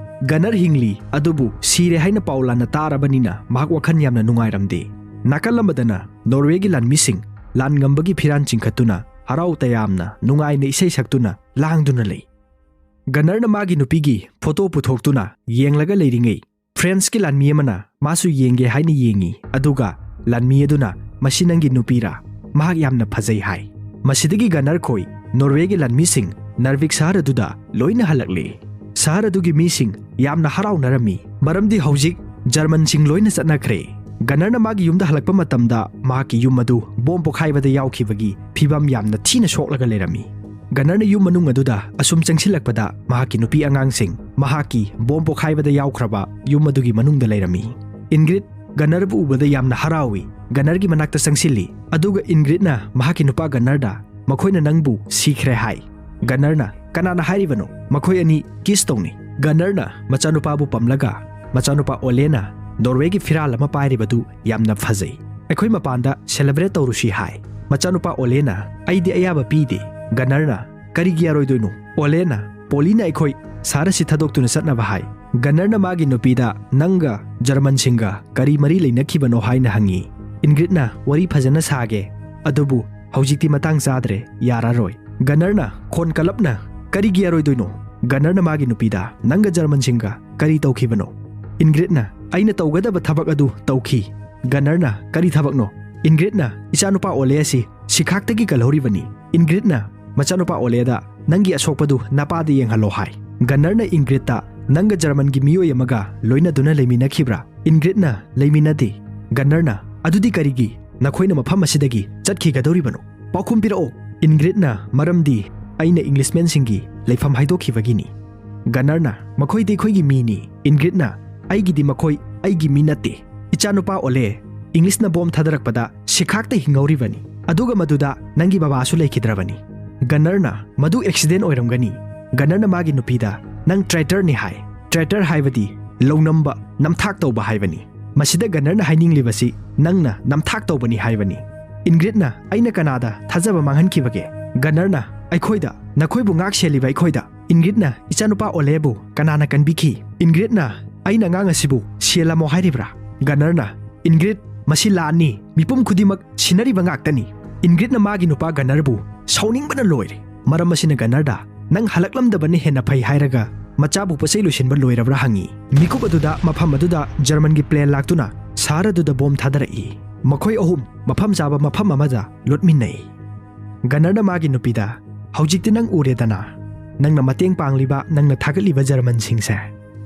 ꯒꯅꯔ ꯍꯤꯡꯂꯤ, ꯑꯗꯨꯕꯨ ꯁꯤꯔꯦ ꯍꯥꯏꯅ ꯄꯥꯎ ꯂꯥꯟꯅ ꯇꯥꯔꯕꯅꯤꯅ ꯃꯍꯥꯛ ꯋꯥꯈꯜ ꯌꯥꯝꯅ ꯅꯨꯡꯉꯥꯏꯔꯝꯗꯦ꯫ ꯅꯥꯀꯜ ꯑꯃꯗꯅ ꯅꯣꯔꯋꯦꯒꯤ ꯂꯥꯟꯃꯤꯁꯤꯡ ꯂꯥꯟ ꯉꯝꯕꯒꯤ ꯐꯤꯔꯥꯟ ꯆꯤꯡꯈꯠꯇꯨꯅ ꯍꯔꯥꯎ ꯇꯌꯥꯝꯅ ꯅꯨꯡꯉꯥꯏꯅ ꯏꯁꯩ ꯁꯛꯇꯨꯅ ꯂꯥꯡꯗꯨꯅ ꯂꯩ꯫ ꯒꯅꯔꯅ ꯃꯥꯒꯤ ꯅꯨꯄꯤꯒꯤ ꯐꯣꯇꯣ ꯄꯨꯊꯣꯛꯇꯨꯅ ꯌꯦꯡꯂꯒ ꯂꯩꯔꯤꯉꯩ, ꯐ꯭ꯔꯦꯟꯁꯀꯤ ꯂꯥꯟꯃꯤ ꯑꯃꯅ ꯃꯥꯁꯨ ꯌꯦꯡꯒꯦ ꯍꯥꯏꯅ ꯌꯦꯡꯉꯤ, ꯑꯗꯨꯒ ꯂꯥꯟꯃꯤ ꯑꯗꯨꯅ, "ꯃꯁꯤ ꯅꯪꯒꯤ ꯅꯨꯄꯤꯔꯥ? ꯃꯍꯥꯛ ꯌꯥꯝꯅ ꯐꯖꯩ" ꯍꯥꯏ꯫ ꯃꯁꯤꯗꯒꯤ ꯒꯅꯔ ꯈꯣꯏ ꯅꯣꯔꯋꯦꯒꯤ ꯂꯥꯟꯃꯤꯁꯤꯡ ꯅꯔꯚꯤꯛ ꯁꯍꯔ ꯑꯗꯨꯗ ꯂꯣꯏꯅ ꯍꯜꯂꯛꯂꯤ꯫ ꯁꯍꯔ ꯑꯗꯨꯒꯤ ꯃꯤꯁꯤꯡ ꯌꯥꯝꯅ ꯍꯔꯥꯎꯅꯔꯝꯃꯤ, ꯃꯔꯝꯗꯤ ꯍꯧꯖꯤꯛ ꯖꯔꯃꯟꯁꯤꯡ ꯂꯣꯏꯅ ꯆꯠꯅꯈ꯭ꯔꯦ꯫ ꯒꯅꯔꯅ ꯃꯥꯒꯤ ꯌꯨꯝꯗ ꯍꯜꯂꯛꯄ ꯃꯇꯝꯗ ꯃꯍꯥꯛꯀꯤ ꯌꯨꯝ ꯑꯗꯨ ꯕꯣꯝ ꯄꯣꯈꯥꯏꯕꯗ ꯌꯥꯎꯈꯤꯕꯒꯤ ꯐꯤꯚꯝ ꯌꯥꯝꯅ ꯊꯤꯅ ꯁꯣꯛꯂꯒ ꯂꯩꯔꯝꯃꯤ꯫ ꯒꯅꯔꯅ ꯌꯨꯝ ꯃꯅꯨꯡ ꯑꯗꯨꯗ ꯑꯁꯨꯝ ꯆꯪꯁꯤꯜꯂꯛꯄꯗ ꯃꯍꯥꯛꯀꯤ ꯅꯨꯄꯤ ꯑꯉꯥꯡꯁꯤꯡ ꯃꯍꯥꯛꯀꯤ ꯕꯣꯝ ꯄꯣꯈꯥꯏꯕꯗ ꯌꯥꯎꯈ꯭ꯔꯕ ꯌꯨꯝ ꯑꯗꯨꯒꯤ ꯃꯅꯨꯡꯗ ꯂꯩꯔꯝꯃꯤ꯫ ꯏꯟꯒ꯭ꯔꯤꯠ ꯒꯅꯔꯕꯨ ꯎꯕꯗ ꯌꯥꯝꯅ ꯍꯔꯥꯎꯏ꯫ ꯒꯅꯔꯒꯤ ꯃꯅꯥꯛꯇ ꯆꯪꯁꯤꯜꯂꯤ, ꯑꯗꯨꯒ ꯏꯟꯒ꯭ꯔꯤꯠꯅ ꯃꯍꯥꯛꯀꯤ ꯅꯨꯄꯥ ꯒꯅꯔꯗ, "ꯃꯈꯣꯏꯅ ꯅꯪꯕꯨ ꯁꯤꯈ꯭ꯔꯦ ꯍꯥꯏ꯫" ꯒꯅꯔꯅ, "ꯀꯅꯥꯅ ꯍꯥꯏꯔꯤꯕꯅꯣ? ꯃꯈꯣꯏ ꯑꯅꯤ ꯀꯤꯁ ꯇꯧꯅꯤ꯫" ꯒꯅꯔꯅ ꯃꯆꯥꯅꯨꯄꯥꯕꯨ ꯄꯝꯂꯒ, "ꯃꯆꯥꯅꯨꯄꯥ ꯑꯣꯂꯦꯅ ꯅꯣꯔꯋꯦꯒꯤ ꯐꯤꯔꯥꯜ ꯑꯃ ꯄꯥꯏꯔꯤꯕꯗꯨ ꯌꯥꯝꯅ ꯐꯖꯩ꯫ ꯑꯩꯈꯣꯏ ꯃꯄꯥꯟꯗ ꯁꯦꯂꯦꯕ꯭ꯔꯦꯠ ꯇꯧꯔꯨꯁꯤ" ꯍꯥꯏ꯫ ꯃꯆꯥꯅꯨꯄꯥ ꯑꯣꯂꯦꯅ, "ꯑꯩꯗꯤ ꯑꯌꯥꯕ ꯄꯤꯗꯦ꯫" ꯒꯅꯔꯅ, "ꯀꯔꯤꯒꯤ ꯌꯥꯔꯣꯏꯗꯣꯏꯅꯣ?" ꯑꯣꯂꯦꯅ, "ꯄꯣꯂꯤꯅ ꯑꯩꯈꯣꯏ ꯁꯍꯔ ꯑꯁꯤ ꯊꯥꯗꯣꯛꯇꯨꯅ ꯆꯠꯅꯕ ꯍꯥꯏ꯫" ꯒꯅꯔꯅ ꯃꯥꯒꯤ ꯅꯨꯄꯤꯗ, "ꯅꯪꯒ ꯖꯔꯃꯟꯁꯤꯡꯒ ꯀꯔꯤ ꯃꯔꯤ ꯂꯩꯅꯈꯤꯕꯅꯣ?" ꯍꯥꯏꯅ ꯍꯪꯉꯤ꯫ ꯏꯟꯒ꯭ꯔꯤꯠꯅ, "ꯋꯥꯔꯤ ꯐꯖꯅ ꯁꯥꯒꯦ, ꯑꯗꯨꯕꯨ ꯍꯧꯖꯤꯛꯇꯤ ꯃꯇꯥꯡ ꯆꯥꯗ꯭ꯔꯦ, ꯌꯥꯔꯔꯣꯏ꯫" ꯒꯅꯔꯅ ꯈꯣꯟ ꯀꯜꯂꯞꯅ, "ꯀꯔꯤꯒꯤ ꯌꯥꯔꯣꯏꯗꯣꯏꯅꯣ?" ꯒꯅꯔꯅ ꯃꯥꯒꯤ ꯅꯨꯄꯤꯗ, "ꯅꯪꯒ ꯖꯔꯃꯟꯁꯤꯡꯒ ꯀꯔꯤ ꯇꯧꯈꯤꯕꯅꯣ?" ꯏꯟꯒ꯭ꯔꯤꯠꯅ, "ꯑꯩꯅ ꯇꯧꯒꯗꯕ ꯊꯕꯛ ꯑꯗꯨ ꯇꯧꯈꯤ꯫" ꯒꯅꯔꯅ, "ꯀꯔꯤ ꯊꯕꯛꯅꯣ?" ꯏꯟꯒ꯭ꯔꯤꯠꯅ, "ꯏꯆꯥꯅꯨꯄꯥ ꯑꯣꯂꯦ ꯑꯁꯤ ꯁꯤꯈꯥꯛꯇꯒꯤ ꯀꯜꯍꯧꯔꯤꯕꯅꯤ꯫" ꯏꯟꯒ꯭ꯔꯤꯠꯅ ꯃꯆꯥꯅꯨꯄꯥ ꯑꯣꯂꯦꯗ, "ꯅꯪꯒꯤ ꯑꯁꯣꯛꯄꯗꯨ ꯅꯄꯥꯗ ꯌꯦꯡꯍꯜꯂꯣ" ꯍꯥꯏ꯫ ꯒꯟꯅꯔꯅ ꯏꯟꯒ꯭ꯔꯤꯠꯇ, "ꯅꯪꯒ ꯖꯔꯃꯟꯒꯤ ꯃꯤꯑꯣꯏ ꯑꯃꯒ ꯂꯣꯏꯅꯗꯨꯅ ꯂꯩꯃꯤꯟꯅꯈꯤꯕ꯭ꯔꯥ?" ꯏꯟꯒ꯭ꯔꯤꯠꯅ, "ꯂꯩꯃꯤꯟꯅꯗꯦ꯫" ꯒꯟꯅꯔꯅ, "ꯑꯗꯨꯗꯤ ꯀꯔꯤꯒꯤ ꯅꯈꯣꯏꯅ ꯃꯐꯝ ꯑꯁꯤꯗꯒꯤ ꯆꯠꯈꯤꯒꯗꯧꯔꯤꯕꯅꯣ? ꯄꯥꯎꯈꯨꯝ ꯄꯤꯔꯛꯑꯣ꯫" ꯏꯟꯒ꯭ꯔꯤꯠꯅ, "ꯃꯔꯝꯗꯤ ꯑꯩꯅ ꯏꯪꯂꯤꯁꯃꯦꯟꯁꯤꯡꯒꯤ ꯂꯩꯐꯝ ꯍꯥꯏꯗꯣꯛꯈꯤꯕꯒꯤꯅꯤ꯫" ꯒꯟꯅꯔꯅ, "ꯃꯈꯣꯏꯗꯤ ꯑꯩꯈꯣꯏꯒꯤ ꯃꯤꯅꯤ꯫" ꯏꯟꯒ꯭ꯔꯤꯠꯅ, "ꯑꯩꯒꯤꯗꯤ ꯃꯈꯣꯏ ꯑꯩꯒꯤ ꯃꯤ ꯅꯠꯇꯦ꯫ ꯏꯆꯥꯅꯨꯄꯥ ꯑꯣꯂꯦ, ꯏꯪꯂꯤꯁꯅ ꯕꯣꯝ ꯊꯥꯗꯔꯛꯄꯗ ꯁꯤꯈꯥꯛꯇ ꯍꯤꯡꯍꯧꯔꯤꯕꯅꯤ꯫ ꯑꯗꯨꯒ ꯃꯗꯨꯗ ꯅꯪꯒꯤ ꯕꯕꯥꯁꯨ ꯂꯩꯈꯤꯗ꯭ꯔꯕꯅꯤ꯫" ꯒꯟꯅꯔꯅ, "ꯃꯗꯨ ꯑꯦꯛꯁꯤꯗꯦꯟ ꯑꯣꯏꯔꯝꯒꯅꯤ꯫" ꯒꯟꯅꯔꯅ ꯃꯥꯒꯤ ꯅꯨꯄꯤꯗ, "ꯅꯪ ꯇ꯭ꯔꯦꯇꯔꯅꯤ" ꯍꯥꯏ꯫ ꯇ꯭ꯔꯦꯇꯔ ꯍꯥꯏꯕꯗꯤ ꯂꯧꯅꯝꯕ, ꯅꯝꯊꯥꯛ ꯇꯧꯕ ꯍꯥꯏꯕꯅꯤ꯫ ꯃꯁꯤꯗ ꯒꯟꯅꯔꯅ ꯍꯥꯏꯅꯤꯡꯂꯤꯕꯁꯤ ꯅꯪꯅ ꯅꯝꯊꯥꯛ ꯇꯧꯕꯅꯤ ꯍꯥꯏꯕꯅꯤ꯫ ꯏꯟꯒ꯭ꯔꯤꯠꯅ, "ꯑꯩꯅ ꯀꯅꯥꯗ ꯊꯥꯖꯕ ꯃꯥꯡꯍꯟꯈꯤꯕꯒꯦ?" ꯒꯟꯅꯔꯅ, "ꯑꯩꯈꯣꯏꯗ, ꯅꯈꯣꯏꯕꯨ ꯉꯥꯛ ꯁꯦꯜꯂꯤꯕ ꯑꯩꯈꯣꯏꯗ꯫" ꯏꯟꯒ꯭ꯔꯤꯠꯅ, "ꯏꯆꯥꯅꯨꯄꯥ ꯑꯣꯂꯦꯕꯨ ꯀꯅꯥꯅ ꯀꯟꯕꯤꯈꯤ?" ꯏꯟꯒ꯭ꯔꯤꯠꯅ, "ꯑꯩꯅ ꯑꯉꯥꯡ ꯑꯁꯤꯕꯨ ꯁꯤꯍꯜꯂꯝꯃꯣ ꯍꯥꯏꯔꯤꯕ꯭ꯔꯥ?" ꯒꯟꯅꯔꯅ, "ꯏꯟꯒ꯭ꯔꯤꯠ, ꯃꯁꯤ ꯂꯥꯟꯅꯤ꯫ ꯃꯤꯄꯨꯝ ꯈꯨꯗꯤꯡꯃꯛ ꯁꯤꯟꯅꯔꯤꯕ ꯉꯥꯛꯇꯅꯤ꯫" ꯏꯟꯒ꯭ꯔꯤꯠꯅ ꯃꯥꯒꯤ ꯅꯨꯄꯥ ꯒꯟꯅꯔꯕꯨ ꯁꯥꯎꯅꯤꯡꯕꯅ ꯂꯣꯏꯔꯦ꯫ ꯃꯔꯝ ꯑꯁꯤꯅ ꯒꯟꯅꯔꯗ, "ꯅꯪ ꯍꯜꯂꯛꯂꯝꯗꯕꯅ ꯍꯦꯟꯅ ꯐꯩ" ꯍꯥꯏꯔꯒ ꯃꯆꯥꯕꯨ ꯄꯣꯠꯆꯩ ꯂꯣꯏꯁꯤꯟꯕ ꯂꯣꯏꯔꯕ꯭ꯔꯥ ꯍꯪꯉꯤ꯫ ꯃꯤꯀꯨꯞ ꯑꯗꯨꯗ ꯃꯐꯝ ꯑꯗꯨꯗ ꯖꯔꯃꯟꯒꯤ ꯄ꯭ꯂꯦꯟ ꯂꯥꯛꯇꯨꯅ ꯁꯍꯔ ꯑꯗꯨꯗ ꯕꯣꯝ ꯊꯥꯗꯔꯛꯏ꯫ ꯃꯈꯣꯏ ꯑꯍꯨꯝ ꯃꯐꯝ ꯆꯥꯕ ꯃꯐꯝ ꯑꯃꯗ ꯂꯨꯠꯃꯤꯟꯅꯩ꯫ ꯒꯟꯅꯔꯅ ꯃꯥꯒꯤ ꯅꯨꯄꯤꯗ, ꯍꯧꯖꯤꯛꯇꯤ ꯅꯪ ꯎꯔꯦꯗꯅ, ꯅꯪꯅ ꯃꯇꯦꯡ ꯄꯥꯡꯂꯤꯕ, ꯅꯪꯅ ꯊꯥꯒꯠꯂꯤꯕ ꯖꯔꯃꯟꯁꯤꯡꯁꯦ꯫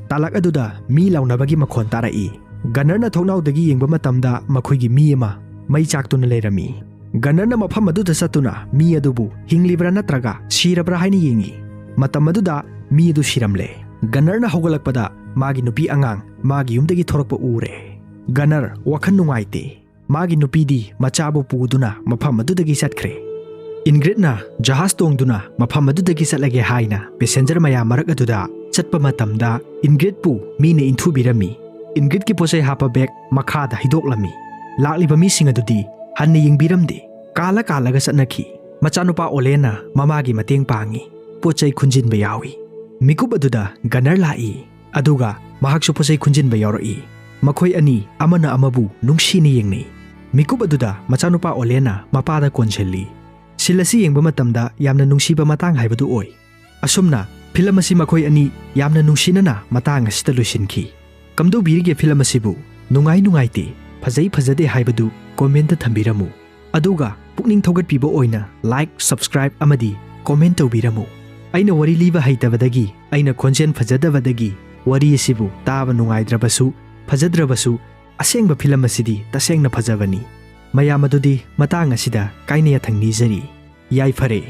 ꯇꯥꯂꯛ ꯑꯗꯨꯗ ꯃꯤ ꯂꯥꯎꯅꯕꯒꯤ ꯃꯈꯣꯟ ꯇꯥꯔꯛꯏ꯫ ꯒꯟꯅꯔꯅ ꯊꯣꯡꯅꯥꯎꯗꯒꯤ ꯌꯦꯡꯕ ꯃꯇꯝꯗ ꯃꯈꯣꯏꯒꯤ ꯃꯤ ꯑꯃ ꯃꯩ ꯆꯥꯛꯇꯨꯅ ꯂꯩꯔꯝꯃꯤ꯫ ꯒꯟꯅꯔꯅ ꯃꯐꯝ ꯑꯗꯨꯗ ꯆꯠꯇꯨꯅ ꯃꯤ ꯑꯗꯨꯕꯨ ꯍꯤꯡꯂꯤꯕ꯭ꯔꯥ ꯅꯠꯇ꯭ꯔꯒ ꯁꯤꯔꯕ꯭ꯔꯥ ꯍꯥꯏꯅ ꯌꯦꯡꯉꯤ꯫ ꯃꯇꯝ ꯑꯗꯨꯗ ꯃꯤ ꯑꯗꯨ ꯁꯤꯔꯝꯂꯦ꯫ ꯒꯟꯅꯔꯅ ꯍꯧꯒꯠꯂꯛꯄꯗ ꯃꯥꯒꯤ ꯅꯨꯄꯤ ꯑꯉꯥꯡ ꯃꯥꯒꯤ ꯌꯨꯝꯗꯒꯤ ꯊꯣꯔꯛꯄ ꯎꯔꯦ꯫ ꯒꯟꯅꯔ ꯋꯥꯈꯜ ꯅꯨꯡꯉꯥꯏꯇꯦ꯫ ꯃꯥꯒꯤ ꯅꯨꯄꯤꯗꯤ ꯃꯆꯥꯕꯨ ꯄꯨꯗꯨꯅ ꯃꯐꯝ ꯑꯗꯨꯗꯒꯤ ꯆꯠꯈ꯭ꯔꯦ꯫ ꯏꯟꯒ꯭ꯔꯤꯠꯅ ꯖꯍꯥꯖ ꯇꯣꯡꯗꯨꯅ ꯃꯐꯝ ꯑꯗꯨꯗꯒꯤ ꯆꯠꯂꯒꯦ ꯍꯥꯏꯅ ꯄꯦꯁꯦꯟꯖꯔ ꯃꯌꯥꯝ ꯃꯔꯛ ꯑꯗꯨꯗ ꯆꯠꯄ ꯃꯇꯝꯗ ꯏꯟꯒ꯭ꯔꯤꯠꯄꯨ ꯃꯤꯅ ꯏꯟꯊꯨꯕꯤꯔꯝꯃꯤ꯫ ꯏꯟꯒ꯭ꯔꯤꯠꯀꯤ ꯄꯣꯠꯆꯩ ꯍꯥꯞꯄ ꯕꯦꯒ ꯃꯈꯥꯗ ꯍꯩꯗꯣꯛꯂꯝꯃꯤ꯫ ꯂꯥꯛꯂꯤꯕ ꯃꯤꯁꯤꯡ ꯑꯗꯨꯗꯤ ꯍꯟꯅ ꯌꯦꯡꯕꯤꯔꯝꯗꯦ꯫ ꯀꯥꯜꯂ ꯀꯥꯜꯂꯒ ꯆꯠꯅꯈꯤ꯫ ꯃꯆꯥꯅꯨꯄꯥ ꯑꯣꯂꯦꯟꯅ ꯃꯃꯥꯒꯤ ꯃꯇꯦꯡ ꯄꯥꯡꯉꯤ꯫ ꯄꯣꯠꯆꯩ ꯈꯨꯟꯖꯤꯟꯕ ꯌꯥꯎꯏ꯫ ꯃꯤꯀꯨꯞ ꯑꯗꯨꯗ ꯒꯟꯅꯔ ꯂꯥꯛꯏ꯫ ꯑꯗꯨꯒ ꯃꯍꯥꯛꯁꯨ ꯄꯣꯠꯆꯩ ꯈꯨꯟꯖꯤꯟꯕ ꯌꯥꯎꯔꯛꯏ꯫ ꯃꯈꯣꯏ ꯑꯅꯤ ꯑꯃꯅ ꯑꯃꯕꯨ ꯅꯨꯡꯁꯤꯅ ꯌꯦꯡꯅꯩ꯫ ꯃꯤꯀꯨꯞ ꯑꯗꯨꯗ ꯃꯆꯥꯅꯨꯄꯥ ꯑꯣꯂꯦꯟꯅ ꯃꯄꯥꯗ ꯀꯣꯟꯁꯤꯜꯂꯤ꯫ ꯁꯤꯜ ꯑꯁꯤ ꯌꯦꯡꯕ ꯃꯇꯝꯗ ꯌꯥꯝꯅ ꯅꯨꯡꯁꯤꯕ ꯃꯇꯥꯡ ꯍꯥꯏꯕꯗꯨ ꯑꯣꯏ꯫ ꯑꯁꯨꯝꯅ ꯐꯤꯂꯝ ꯑꯁꯤ ꯃꯈꯣꯏ ꯑꯅꯤ ꯌꯥꯝꯅ ꯅꯨꯡꯁꯤꯅꯅ ꯃꯇꯥꯡ ꯑꯁꯤꯗ ꯂꯣꯏꯁꯤꯟꯈꯤ꯫ ꯀꯝꯗꯧꯕꯤꯔꯤꯒꯦ ꯐꯤꯂꯝ ꯑꯁꯤꯕꯨ? ꯅꯨꯡꯉꯥꯏ ꯅꯨꯡꯉꯥꯏꯇꯦ, ꯐꯖꯩ ꯐꯖꯗꯦ ꯍꯥꯏꯕꯗꯨ ꯀꯣꯃꯦꯟꯇ ꯊꯝꯕꯤꯔꯝꯃꯨ꯫ ꯑꯗꯨꯒ ꯄꯨꯛꯅꯤꯡ ꯊꯧꯒꯠꯄꯤꯕ ꯑꯣꯏꯅ ꯂꯥꯏꯛ, ꯁꯕꯁꯀ꯭ꯔꯥꯏꯕ ꯑꯃꯗꯤ ꯀꯣꯃꯦꯟ ꯇꯧꯕꯤꯔꯝꯃꯨ꯫ ꯑꯩꯅ ꯋꯥꯔꯤ ꯂꯤꯕ ꯍꯩꯇꯕꯗꯒꯤ, ꯑꯩꯅ ꯈꯣꯟꯖꯦꯜ ꯐꯖꯗꯕꯗꯒꯤ ꯋꯥꯔꯤ ꯑꯁꯤꯕꯨ ꯇꯥꯕ ꯅꯨꯡꯉꯥꯏꯗ꯭ꯔꯕꯁꯨ, ꯐꯖꯗ꯭ꯔꯕꯁꯨ, ꯑꯁꯦꯡꯕ ꯐꯤꯂꯝ ꯑꯁꯤꯗꯤ ꯇꯁꯦꯡꯅ ꯐꯖꯕꯅꯤ꯫ ꯃꯌꯥꯝ ꯑꯗꯨꯗꯤ ꯃꯇꯥꯡ ꯑꯁꯤꯗ ꯀꯥꯏꯅ ꯌꯥꯊꯪ ꯅꯤꯖꯔꯤ꯫ ꯌꯥꯏꯐꯔꯦ꯫